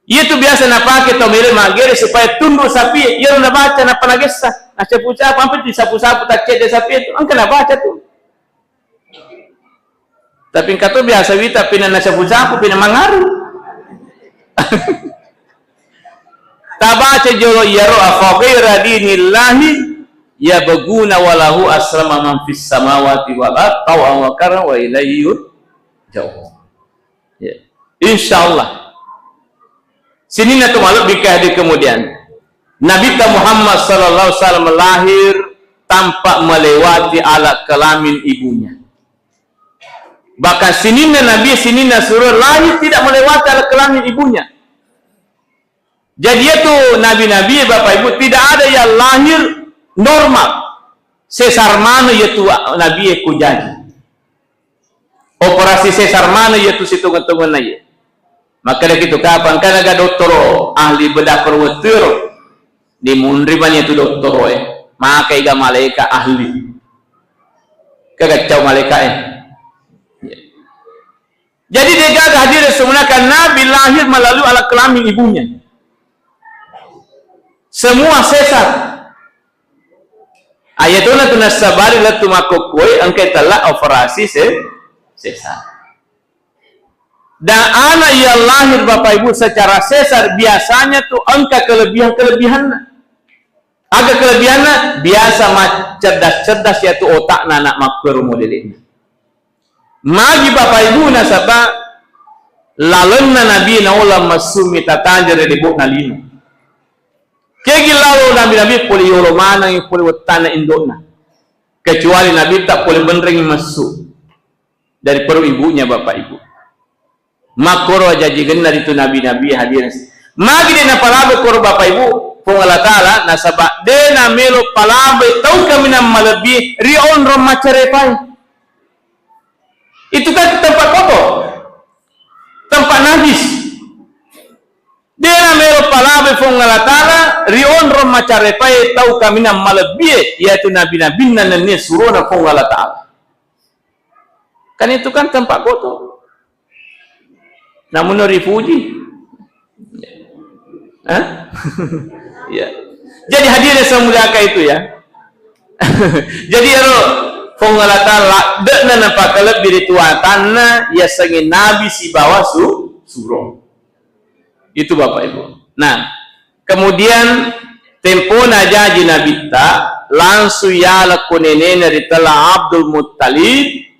Iya tu biasa napake tau melo maggere supaya tunru sapi, iya nabaca nappa nagessa. Nacapu-capu ampe disapu-sapu taccedde sapi itu, engka nabaca tu. Tapi engka to biasa wita pina nacapu-capu pina mangaru. Tabaca jolo iyaro afa ghaira dinillahi yabghuna wa lahu aslama man fis samawati wal ard tau'an wa karhan wa ilaihi yurja'un. Ya. Insya Allah. Sininna tu malebbi ke hadir kemudian. Nabi Muhammad sallallahu alaihi wasallam lahir tanpa melewati alat kelamin ibunya. Bahkan sininna Nabi, sininna surah lahir tidak melewati alat kelamin ibunya. Jadi itu nabi-nabi Bapak Ibu tidak ada yang lahir normal. Sesar mano itu nabi ku jadi. Operasi sesar mano iya tu sitonga-tonganna iya. Makkeda kitu kapang kan aga dottoro ahli bedah perwetiro. Dimunri mani tu dottoro e. Makai ga malaika ahli. Kagaccau malaika e. Jadi degaga hadirin semuanya kan Nabi lahir melalui alat kelamin ibunya. Semua sesar. Ayatuna tu nassabari lettu makkokkoe engka tella operasi se-, sesar. Dan anak yang lahir Bapak Ibu secara sesar biasanya tu engka kelebihan-kelebihanna. Aga kelebihanna? Biasa maccerdas-cerdas yatu otakna anak makkuero modelena. Magi Bapak Ibu nasaba lalenna Nabi naola messumi tatajere di bokna lino. Kegi lalo nabi-nabi pole yolo maneng pole wettana indokna. Kecuali Nabi tak pole benreng messu dari perut ibunya Bapak Ibu. Makkoro ajajigenna ritu nabi-nabi hadir. Magi de napalabe koro Bapak Ibu, Puang Allah Ta'ala nasaba de namelo palabe tau kaminang malebbi ri onrong macarepai. Itu kan tempat kotor. Tempat najis. De namelo palabe Puang Allah Ta'ala ri onrong macarepai tau kaminang malebbie, yaitu nabi-nabinna nennia surona Puang Allah Ta'ala. Kan itu kan tempat kotor. Namun ripuji. Hah? Ya. Jadi hadirin saya muliakan itu ya. Jadi ero Puang Allah Ta'ala de'na napakalebbi ri tuatanna yasengnge nabi sibawa su-, suro. Itu Bapak Ibu. Nah, kemudian tempona jaji Nabitta langsung yala ko nenena ri tella Abdul Muttalib,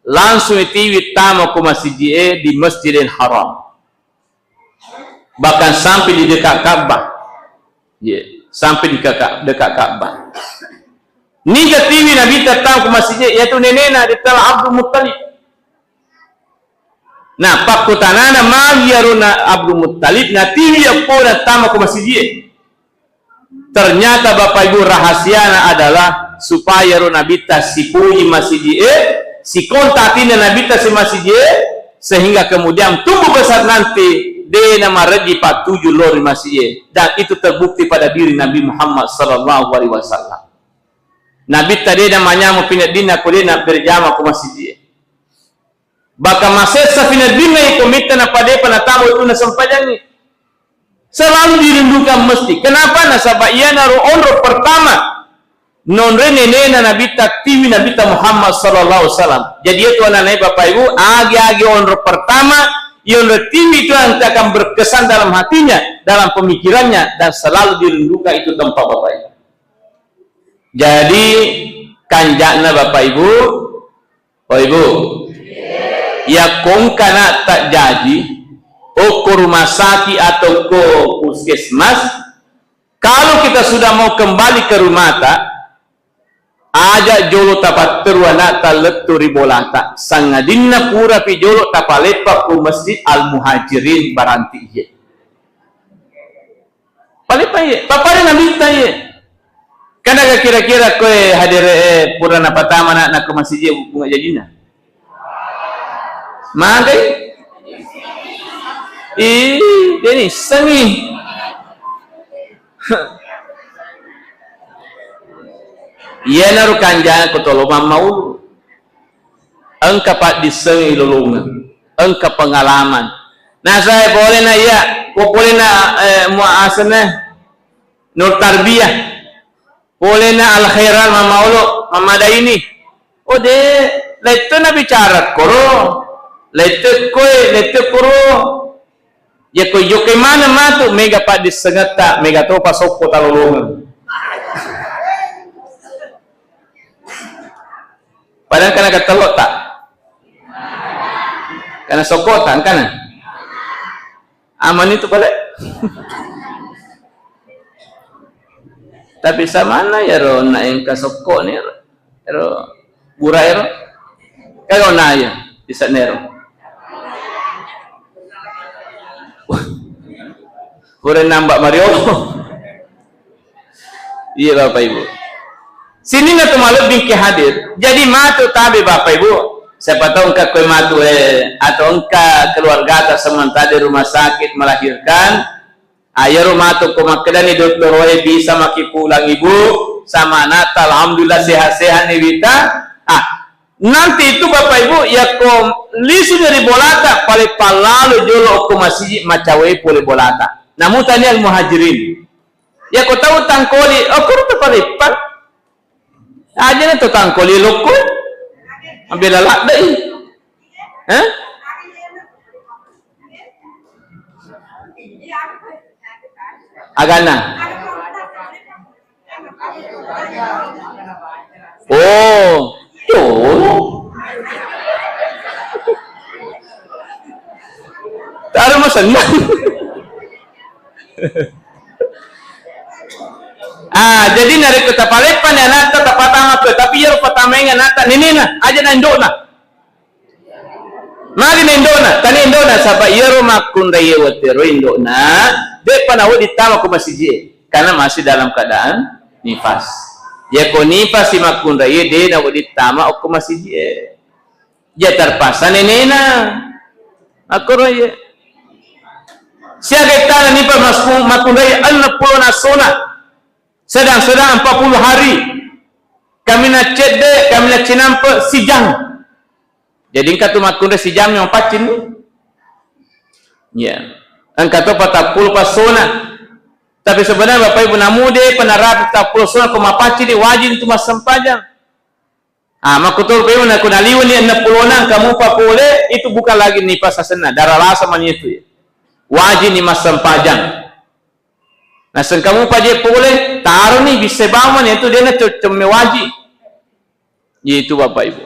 langsung itiwi tama ko masiji e di Masjidil Haram. Bahkan sampai di dekat Ka'bah. Ye, sampai di kaka-, dekat Ka'bah. Niga tiwi Nabitta tama ko masijie? Yatu nenena rittala Abdul Muttalib. Nah, pakkutanana, magi iyaro na Abdul Muttalib natiwi eppona tama ko masijie? Ternyata, Bapak Ibu, rahasiana adalah supaya ro Nabitta sipuji masijie, sikontak atinna Nabitta si masijie, sehingga kemudian tumbuh besar nanti de namarejji pattuju lao ri masijie. Dan itu terbukti pada diri Nabi Muhammad sallallahu alaihi wasallam. Nabitta de namanyameng pineddinna ko de naberjama ko masijie. Bahkan masessa pineddinna iko mitta napadepa natama wettunna sempajangnge. Selalu dirindukan masjid. Kenapa? Nasaba iyanaro onro pertama nonroi nenena Nabitta, tiwi Nabitta Muhammad sallallahu alaihi wasallam. Jadi, itu anak-anak Bapak Ibu, agi-agi onro pertama, iyonro tiwi itu nanti akan berkesan dalam hatinya, dalam pemikirannya, dan selalu dirindukan itu tempat, Bapak Ibu. Jadi, kanja'na Bapak Ibu, Oh, Ibu, yakko engka ana'ta jaji, okko rumah sakit atau ko puskesmas, kalau kita sudah mau kembali ke rumahta, aja jolo tapatteru ana'ta lettu ri bolata, sangadinna purapi jolo tapaleppa ko Masjid Al Muhajirin Baranti iye. Paling paye, pappada Nabitta iye. Kanaga kira-kira koe hadere, eh, pura napatama na, na ko masijie bunga jajina? Magai? Ih, deni sengi. Iyanaro kanjana ko tolo mammaulu. Engka paddisseng ilolongeng, engka pengalaman. Nasae pole na iya, ko pole na, eh, mua asenna Nur Tarbiyah, pole na Al Khairat Mama Olo, Mama Daini. Oh de, letto na bicara koro, letto koe, letto koro. Yako ijokai maneng matu, mega paddissengetta, mega topa sokko talolongeng. Padahal kana kettellotta. Kana sokkota, engkana. Aman itu pale. Tapi samanna yaro na engka sokkoni yaro. Ero, bura ero. Kaga onaya, di sana ero. Pura nambah Mario. Iya, Bapak Ibu. Sininna tu malebbing ke hadir. Jadi matu tabe, Bapak Ibu. Siapa tahu engka koe matu, eh, atau engka keluargata sementara di rumah sakit melahirkan. Ah, iyaro matu ko makkedani dottoroe, bisa maki pulang Ibu, sama anakta, alhamdulillah sehat-sehat ni wita. Ah, nanti itu Bapak Ibu, yakko lisuni ri bolata, pale pallalo jolo okko masiji macawai pole bolata. Namu tania Al Muhajirin. Yakko tau tangkoli, okko rata paleppang. Aja na to tangkoli lokko. Ambela laddai. Eh? Agana. Oh, tuh. Taruh mas senang. Ah, jadi narekko tapaleppani anakta, tapatama koe, tapi iyaro patamaengngi anakta nenena, aja na indo'na. Magi na indo'na? Tania indo'na, saba iyaro makkunraie wettuero indo'na, de'pa nawedding tama ko masijie, karena masih dalam keadaan nifas. Yako nifas si makkunraie, de nawedding tama okko masijie. Iya terpaksa nenena. Akkoro iye. Siaga ettana nipa mas-, makkunrai enneng pulo nassona. Sedang-sedang empat puluh hari. Kami na cedde, kami na cinampe sijang. Jadi engka tu makkunrai sijang memang paccing ni. Ya. Engka tu patappulo passona. Tapi sebenarnya Bapak Ibu namu de penarapi tappulo sona ko mapaccing ni wajib tu massempajang. Ah, makkutoro pemeng nako naliwani enneng pulona engka mupa pole, itu bukan lagi nifas asenna, darah lasa mani itu ya. Wajib ni massempajang. Nasengka mupa je pole, taroni bisse bawang itu dena co-, cemme wajib. Itu Bapak Ibu.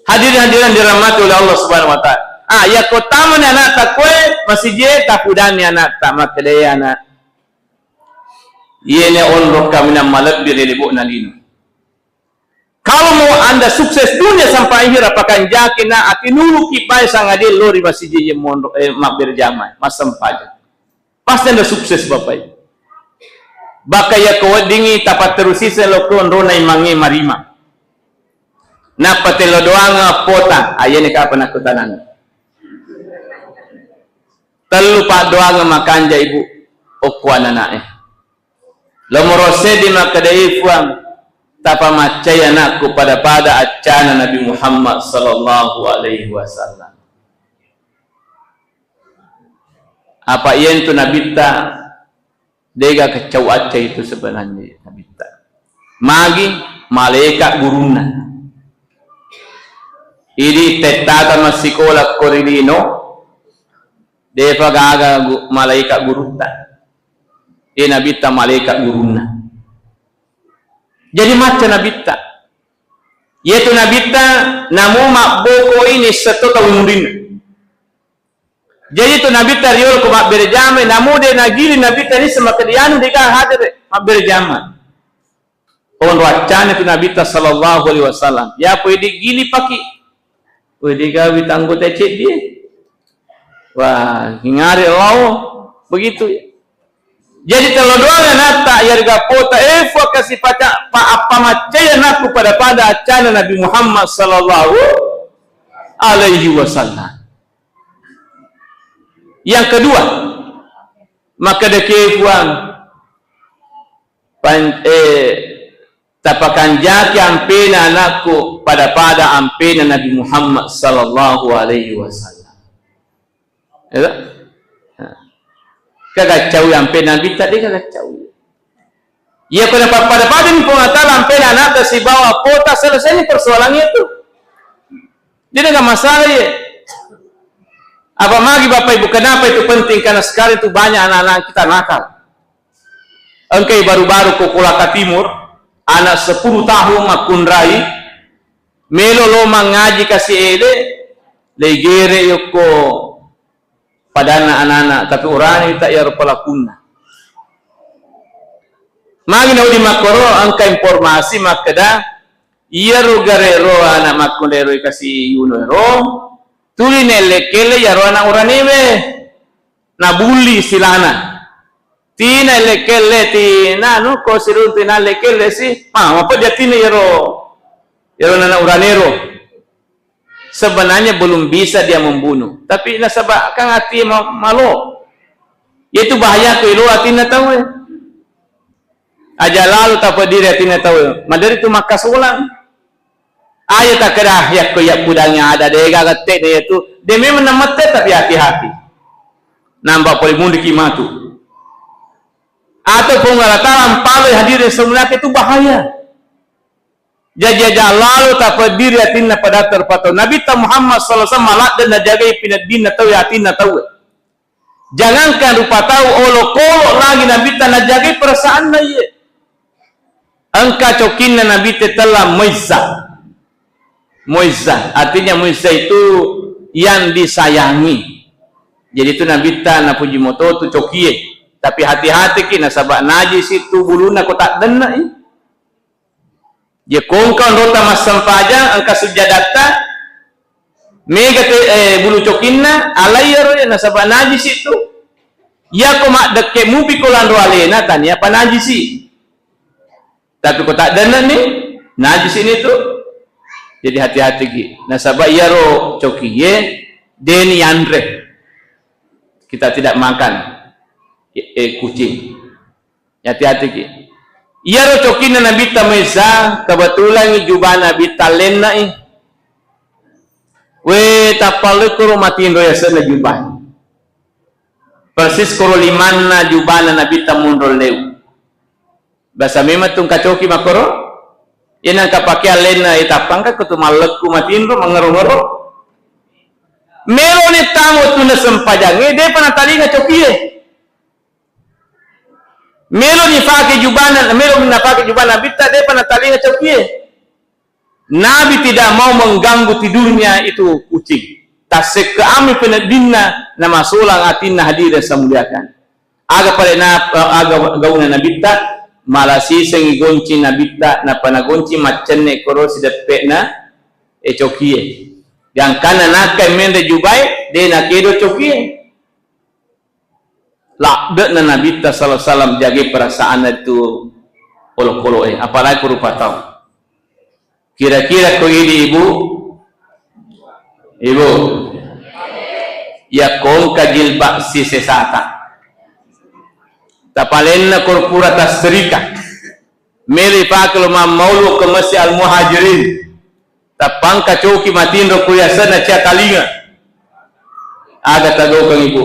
Hadirin hadirin dirahmati oleh Allah Subhanahu wa Ta'ala. Ah, yakko tamani anakta koe masijie, tapudani anakta, makkedai anak. Iyene onro kaminang malebbi ri lebo'na lino. Kalau mau Anda sukses dunia sampai akhirat, pakanjaki na atinuluki bae sangadie lo ri masiji monro, eh, mabberjamaah, massempajang. Pasti Anda sukses, Bapak Ibu. Baka iya ko weddingi tapatterusi se lo ko onrona imangnge marima. Nappa tello doang pota, ayene kapa nakkutanang. Tellu paddoangeng makanja, Ibu, okko anana'e. Lomoro seddi makkeda, "E Puang, tapamaccai anakku pada-pada accana Nabi Muhammad sallallahu alaihi wasallam." Apa iyentu Nabitta, dega keccau acca itu sebenarnya Nabitta. Magi? Malaikat gurunna. Idi tettata massikola ko ri lino, depa gaga gu-, malaikat gurutta. Iye Nabitta malaikat gurunna. Jadi macca Nabitta. Iyetu Nabitta namu mabbokoi nisseng to tau murinna. Jadi tu Nabitta riolo ko mabbere jamai, namu de nagili Nabitta nisseng makkeda anu dega hadere mabbere jama. Onro accana tu Nabitta sallallahu alaihi wasallam. Ya poi digili paki. Woi, digawi tanggota ceddi. Wah, ngare lao begitu ya. Jadi tello doang anatta yarega pota, eh, Puang kasi paca-, pa-, appamaccai anakku pada-pada accana Nabi Muhammad sallallahu alaihi wasallam. Yang kedua, makkeda ke Puang, pan-, eh, tapakanjaki ampena anakku pada-pada ampena Nabi Muhammad sallallahu alaihi wasallam. Ya, kagaccaui ampe Nabitta, de kagaccaui. Iya, ko napappada-padani Puang Allah Taala ampe anakta sibawa pota, selesai persoalan itu. Jadi nggak masalah ya. Apa magi Bapak Ibu, kenapa itu penting? Karena sekarang itu banyak anak-anak kita nakal. Engkai baru-baru ko Kolaka Timur, anak sepuluh tahun makkunrai, melo lo mangaji kasi ele, legere yokko padanna anak-anak, tapi urani ta iyaro pelakunna. Magi naudi makkoro, engka informasi makkeda, iyaro garero anak makkunrairo kasi yuno ero, tuli nellekelle iyaro anak uranewe. Nabulli silana. Tina elle-kelle ti nanu ko siruntu nalle-kelle si. Ah, mapeddi atinna iyaro, iyaro nana uranero. Sebenarnya belum bisa dia membunuh, tapi nasaba kan ati ma-, malo. Itu bahaya ko ilo atinna tau e. Aja lalu tapeddiri atinna tau e. Maderi tu makkasolang. Aja takkeda, "Yakko yakkudangi ada dega gette'na iyatu." De memang namette, tapi hati-hati. Nampa pole mundiki matu. Atau Puang Allah Taala mpaloi hadirin semuanya itu bahaya. Jaji aja lalu tapeddiri atinna pada terpatau. Nabitta Muhammad sallallahu alaihi wasallam maladde najagai pineddinna tau e, atinna tau e. Jangankan rupa tau, olokolo lagi Nabitta najagai perasaanna iye. Engka cokinna Nabitta tella muizza. Muizza, artinya muizza itu yang disayangi. Jadi itu Nabitta napuji moto tu cokie. Tapi hati-hati ki nasaba najisi tu bulunna ko taddenna i. Ye ko engka onrota massempajang, engka sujjadatta, mega te, eh, bulu cokinna, alai iyaro ye, nasaba najisi tu. Iyako maddekke mupi ko lanro alena, tania pa najisi. Tapi ko taddenna ni, najisi ni tu. Jadi hati-hati ki. Nasaba iyaro cokie, deni yanre. Kita tidak makan, eh, kucing. Hati-hati ki. Iyaro cokinna Nabitta Muizza, kebetulan jubah Nabitta lenna i. We, tappalui koro matinro yasenna jubah. Persis koro limanna jubahna Nabitta munro leu. Biasa memang tu engka coki makkoro. Iyana engka pakeang lenna, eh, tappangka ko tu mallekku matinro, mangngero-ngero. Meloni tamo tu nasempajangnge, depa natalinga cokie. Melo nifake jubana, melo nafake jubana Nabitta, depa natalinga cokie. Nabi tidak mau mengganggu tidurnya itu kucing. Tassekke'ami peneddinna, namasolang atinna, hadirin saya muliakan. Aga pale na, aga gauna Nabitta, mala sisengngi goncing Nabitta, nappa nagoncing maccenne koro sideppe'na, e, cokie. Gangkanna nakkai menre jubae, de nakedo cokie. Ladde'na Nabitta sallallahu alaihi wasallam jage perasaanna tu olokolo'e, apalagi ko rupa tau. Kira-kira ko idi ibu? Ibu. Yakko engka jilbab sisesata. Tapalenna ko pura tasserika. Melo ipake lo mammaulu ke Masjid Al Muhajirin. Tappa engka coki matinro ku yasenna cia talinga. Aga tagaukengngi, Bu?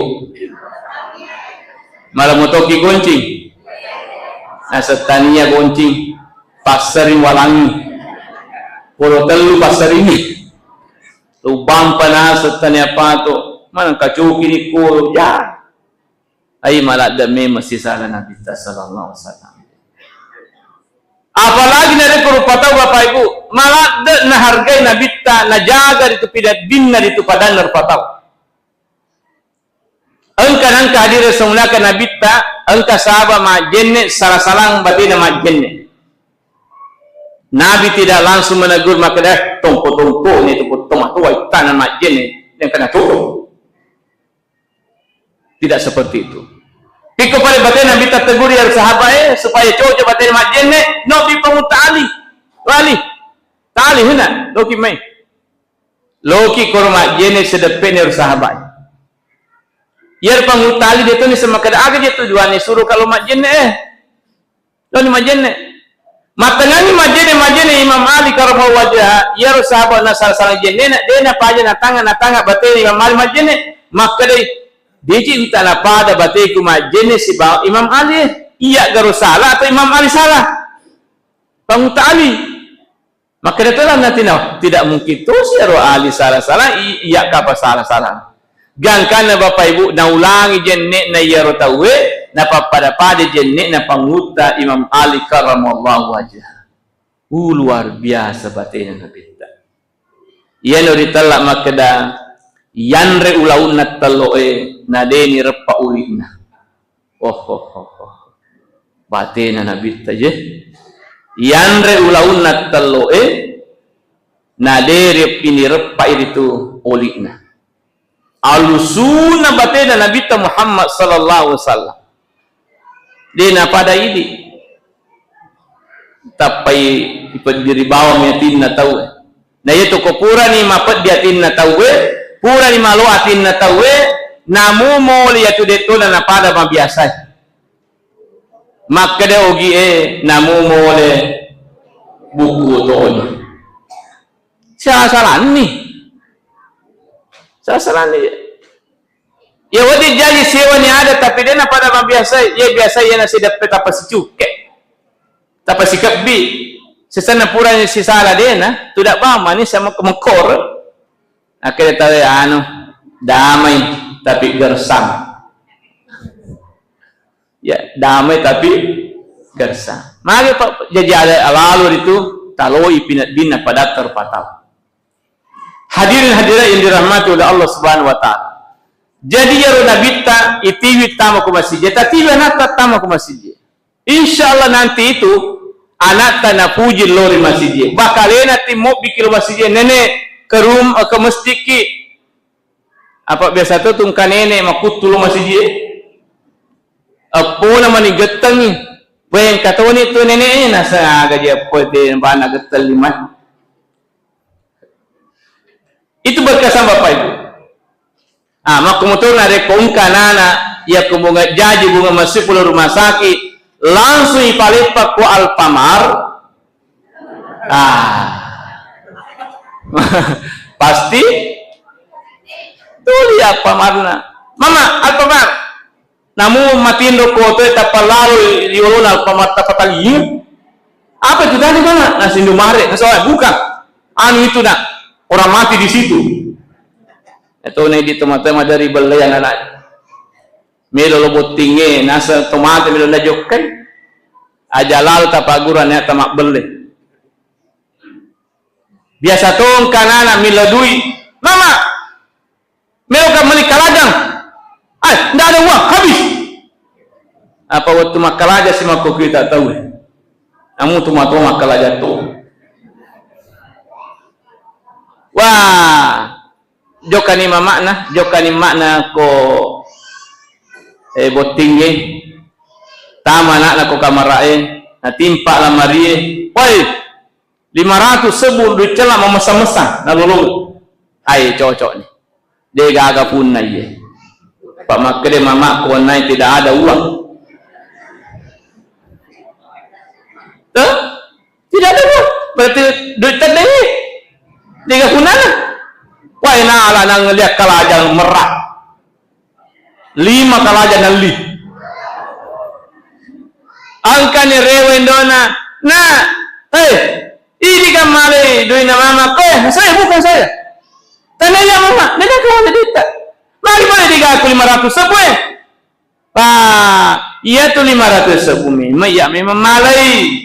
Mala mutoki goncing? Naseng tania goncing. Passering walangngi. Polo tellu passeringngi. Lubampa naseng tania pato. Mana engka coki ni ko, ya. Ai maladde memang sisala Nabitta sallallahu alaihi wasallam. Apalagi narekko rupa tau, Bapak Ibu, maladde nahargai Nabitta, najaga ritu pidaddinna ritu padanna rupa tau. Engka nangka hadire semunaka Nabitta, engka sahaba majjenne, sala-salang batena majjenne. Nabi tidak langsung menegur, makkeda, "Eh, tompo-tompo ni tu, tomatoa ittana majjenne, yang kena tutup." Tidak seperti itu. Pikko pale batena Nabitta teguri iyaro sahabae supaya cocok batena majjenne, nobbi Pangutta Ali. Wali, tali huna, loki mai. Loki koro majjenne sedeppe'na iyaro sahabae. Iyaro Pangutta Ali de toni semakkeda aga je tujuanna suro kalo majjenne, eh. Laoni majjenne. Mattengngangi majjenne, majjenne Imam Ali karramallahu wajhah, iyaro sahabat nasala-sala jennena, de napaja natanga, natanga batena Imam Ali majjenne, makkedai, "Deje wita napada bateku majjenne sibawa Imam Ali, iya garo salah atau Imam Ali salah?" Pangutta Ali. Makkeda to lanna tinawa, "Tidak mungkin tosi ero Ali sala-sala, i-, iya kapa sala-sala." Gangkanna Bapak Ibu, naulangi jenne'na iyaro tauwe, napappada-pada jenne'na Pangutta Imam Ali karramallahu wajhah. Uh, luar biasa batena Nabitta. Iyano ritella makkeda, "Yanre ulaunna tello'e, nadeni reppa uli'na." Oh, oh, oh, oh. Batena Nabitta je. Yanre ulaunna tello'e, naderi pinireppa iritu oli'na. Alusuna batena Nabitta Muhammad sallallahu alaihi wasallam. De napada idi. Tappai ipeddiri bawang atinna tauwe. Na iya tu ko purani mapeddi atinna tauwe, purani malo atinna tauwe, namu moli iyatu dettona napada mabiasae. Makkeda ogie, namu mole buku toni. Sasalanni. Sasalanni. Ya, wedding jaji sewani ada, tapi de napada mabiasa, ya biasa ya nasi deppe tapasicuke. Tapasikebbi. Sesenna purani sisala dena, tudak bamani sama kemekor. Akhirnya tahu ya anu, damai tapi gersang. Ya, damai tapi gersang. Magi Pak jaji ada lalu itu taloi pinat bina pada terpatau. Hadirin hadirat yang dirahmati oleh Allah Subhanahu wa Ta'ala. Jadi iyaro Nabitta itiwi tama ku masjid, tatiwi anatta tama ku masjid. Insya Allah nanti itu anatta napuji lori masjid. Bakalena timmo bikilo masjid, "Nenek, ke rum-, ke masjid ki." Apa biasa tu tungka nenek makuttu lo masjid. Eppona mani gettengi. Weng katoni tu nenek, nasengaga je eppo te bana getteng lima. Itu berkesan Bapak Ibu. Ah, makkomoto narekko engka anana, yakko bunga jaji, bunga masuk pulang rumah sakit, langsung ipaleppa ko Alfamart. Ah. Pasti tuli Alfamartna. "Mama, Alfamart." Namu matinro kotoe tappa lalo ri olona Alfamart tappa taliu. "Apa itu tadi, Mama?" "Nasi Indomaret." "Nasi, oh, bukan. Anu itu, Nak. Orang mati di situ." Itu nih di teman-teman dari belayan anak. Melo lo bottinge, nasa tomate melo najokkai. Aja lalo tapagura nia tamabbelle. Biasa tongka anak melo dui. "Mama, melo ka meli kalajang." "Ay, ndak ada uang, habis." Apa wettu makkalaja si makko kita tau. Namu tu mato makkalaja to. Wah, jokkani mama'na, jokkani ma'na ko, eh, bottingnge. Tama ana'na ko kamara'e, natimpa lamarie. Woi, lima ratus sebbu dui cella mamessa-messa, nalolong. Ai, cocok ni. De gaga punna iye. Pak makkede mama ko nai tidak ada uang. Tuh? Tidak ada uang. Berarti duit tedde. Tiga punana. Wah, ina ala nang lihat kalajang merak. Lima kalaja nalli. Engkani rewe indona, "Na, eh, idi kan malai duina mama." "Koe, saya, bukan saya." "Tania iya mama, neda kau ada duitta." "Magi boleh digaku lima ratus sebbu, eh?" "Wah, iya tu lima ratus sebbu memang, iya memang malai."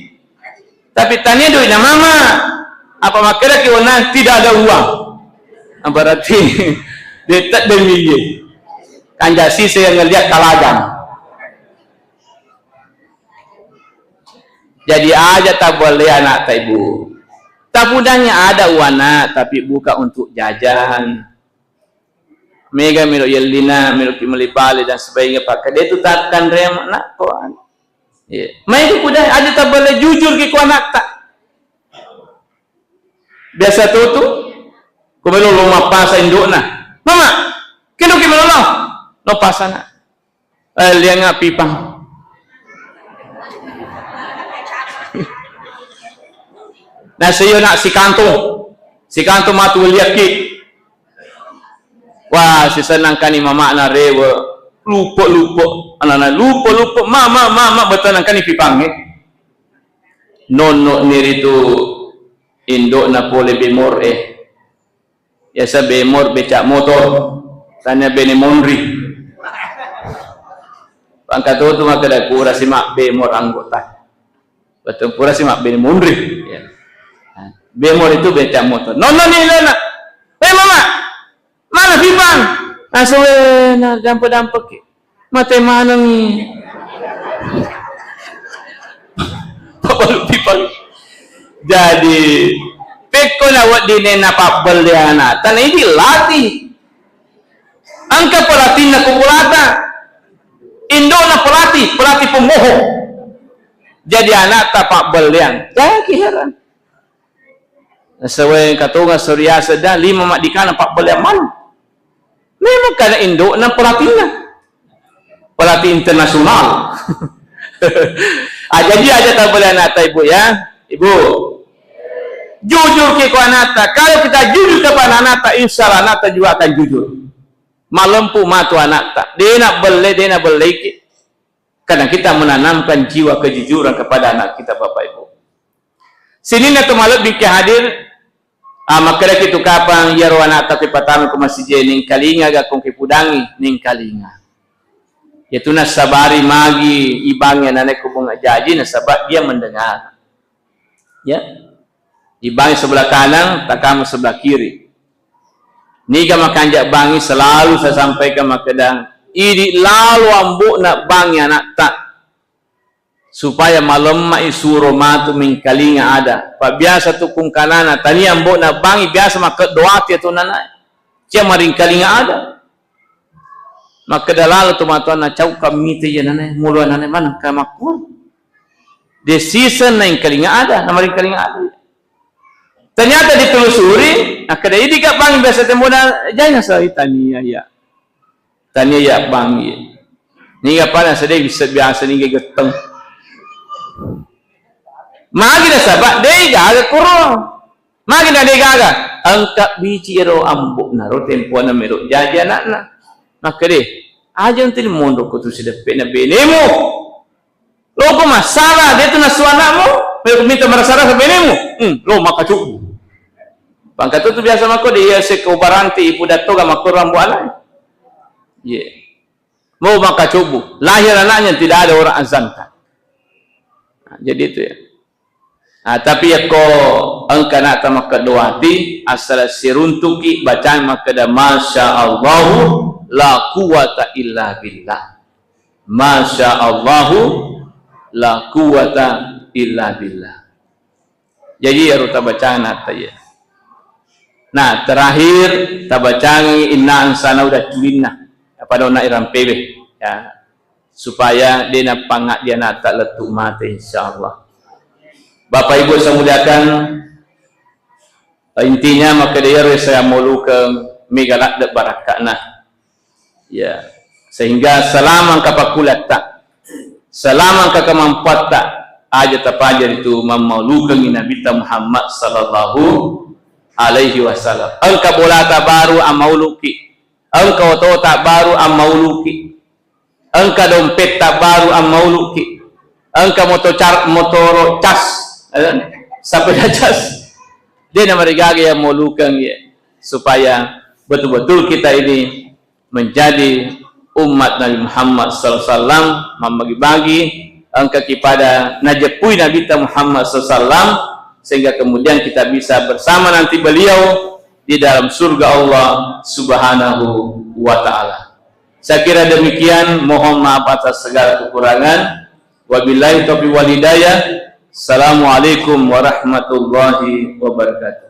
Tapi tania duitna mama. Apa makkedaki onna tidak ada uang. Nah, berarti detak demi ye. Kanja sisa yang ngeliat kalagang. Jadi aja tabolle anakta ibu. Tabudangnya ada uang nak, tapi bukan untuk jajan. Mega melo yellina, melo ki meli bale dan sebagainya, pakka de tu tattanrema nak ko anu. Iya. Mai ku kuda aja taballe jujur ki ku anakta. Biasa tu tu, ku melo lo mappasa indokna. "Mama, kendo ki melo lo?" "Lo pasana." "Eh, lianga pipang." Nah, sayo nak sikanto. Sikanto matu liakki. Wah, sisenangkani mama'na rewe. Lupo-lupo. Anana lupo-lupo. "Mama, mama," betanangkani pipangnge. Nonno niritu indokna pole bemor e. Biasa bemor beca motor. Tania bene monri. Pangkatotu makkeda pura si mabbemor anggota. Betul pura si mabbene monri. Ya. Bemor itu beca motor. Nonno ni lena. "Eh, mama, mana pipang?" Langsung, eh, na dampe-dampeki. Mate manengi. Pabalu pipang. Jadi, pekko na weddinna pabbelle anakta, na idi latih. Engka pelatinna ku bolata. Indona pelatih, pelatih pembohong. Jadi anakta pabbelleang. Jaki heran. Nasaba engka tonga soriasa da lima maddikana pabbelleang maneng. Memang kana indokna pelatihna. Pelatih internasional. Ah, jadi aja tak boleh anakta ibu ya. Ibu. Jujur ke ku anakta. Kalau kita jujur kepada anakta, insya Allah anakta juga akan jujur. Malempu matu anakta. Dena belle, dena belle iki. Karena kita menanamkan jiwa kejujuran kepada anak kita, Bapak Ibu. Sininna to malebbi ki hadir, ah, makkedaki tu kapang iyaro anakta ki patama ko masijie, ningkalinga ga kong ki pudangi, ningkalinga. Yatu nassabari magi ibangi anakna ko bunga jaji, nasaba dia mendengar. Ya. Ibangi sebelah kanan, takamu sebelah kiri. Niga makanja bangi selalu saya sampaikan makkeda, idi lalo ambo'na bangi anakta. Supaya malemma'i suro matu mingkalinga ada. Pabbiasa tu kungkanana, tania ambo'na bangi biasa makkeddoati atu nanae. Cia maringkalinga ada. Makkeda lalo tu matoanna, "Cau kammitai iya nanae, mulo nanae maneng ka makku." De season naingkalinga ada, namaringkalinga ada. Ternyata ditelusuri, akkeda idi ka bangi biasa tembona, jai nasai tania iya. Tania iya bangi. Niga pada sedai bisa biasa niga getteng. Magi nasaba dei gaga kuro. Magi na dei gaga? Engka bici ero ambo'na ro tempona melo jaji anakna. Makkede, aja nanti mondok ko tu sideppe na benemu. Loko masalah, de tu nasu anakmu, melo minta marasa-rasa benemu. Hmm, lo makacubbu. Pangkatu tu biasa mako de iya seko baranti ipu datto ga makko rambu anak. Iya. Mau makacubbu. Lahir anaknya tidak ada orang azankan. Nah, jadi itu ya. Nah, tapi yakko engka anakta makkeddoati, asal siruntuki bacaan makkeda, "Masya Allahu la quwwata illa billah." Masya Allahu la quwwata illa billah. Jaji iyaro tabacana atta iya. Nah, terakhir tabacangi inna anzalnahu dacculinna. Apa dona irampewe. Ya. Supaya de' napangaddianata lettu mate, insyaallah. Bapak Ibu saya muliakan, intinya makkeda iyaro saya maulukeng mega ladde barakka'na. Ya, sehingga selama engka pakkulatta, selama engka kemampuatta, aja tapaja itu mammaulukengi Nabitta Muhammad sallallahu alaihi wasallam. Engka bolata baru ammauluki, engka otota baru ammauluki, engka dompetta baru ammauluki, engka motocar-, motoro cas, eh, sepeda cas, de' namarigaga yang maulukeng ya, supaya betul-betul kita ini menjadi umat Nabi Muhammad sallallahu alaihi wasallam, membagi-bagi engka kepada najeppui Nabi Muhammad sallallahu alaihi wasallam, sehingga kemudian kita bisa bersama nanti beliau di dalam surga Allah Subhanahu wa taala. Saya kira demikian, mohon maaf atas segala kekurangan. Wabillahi taufiq wal hidayah. Assalamualaikum warahmatullahi wabarakatuh.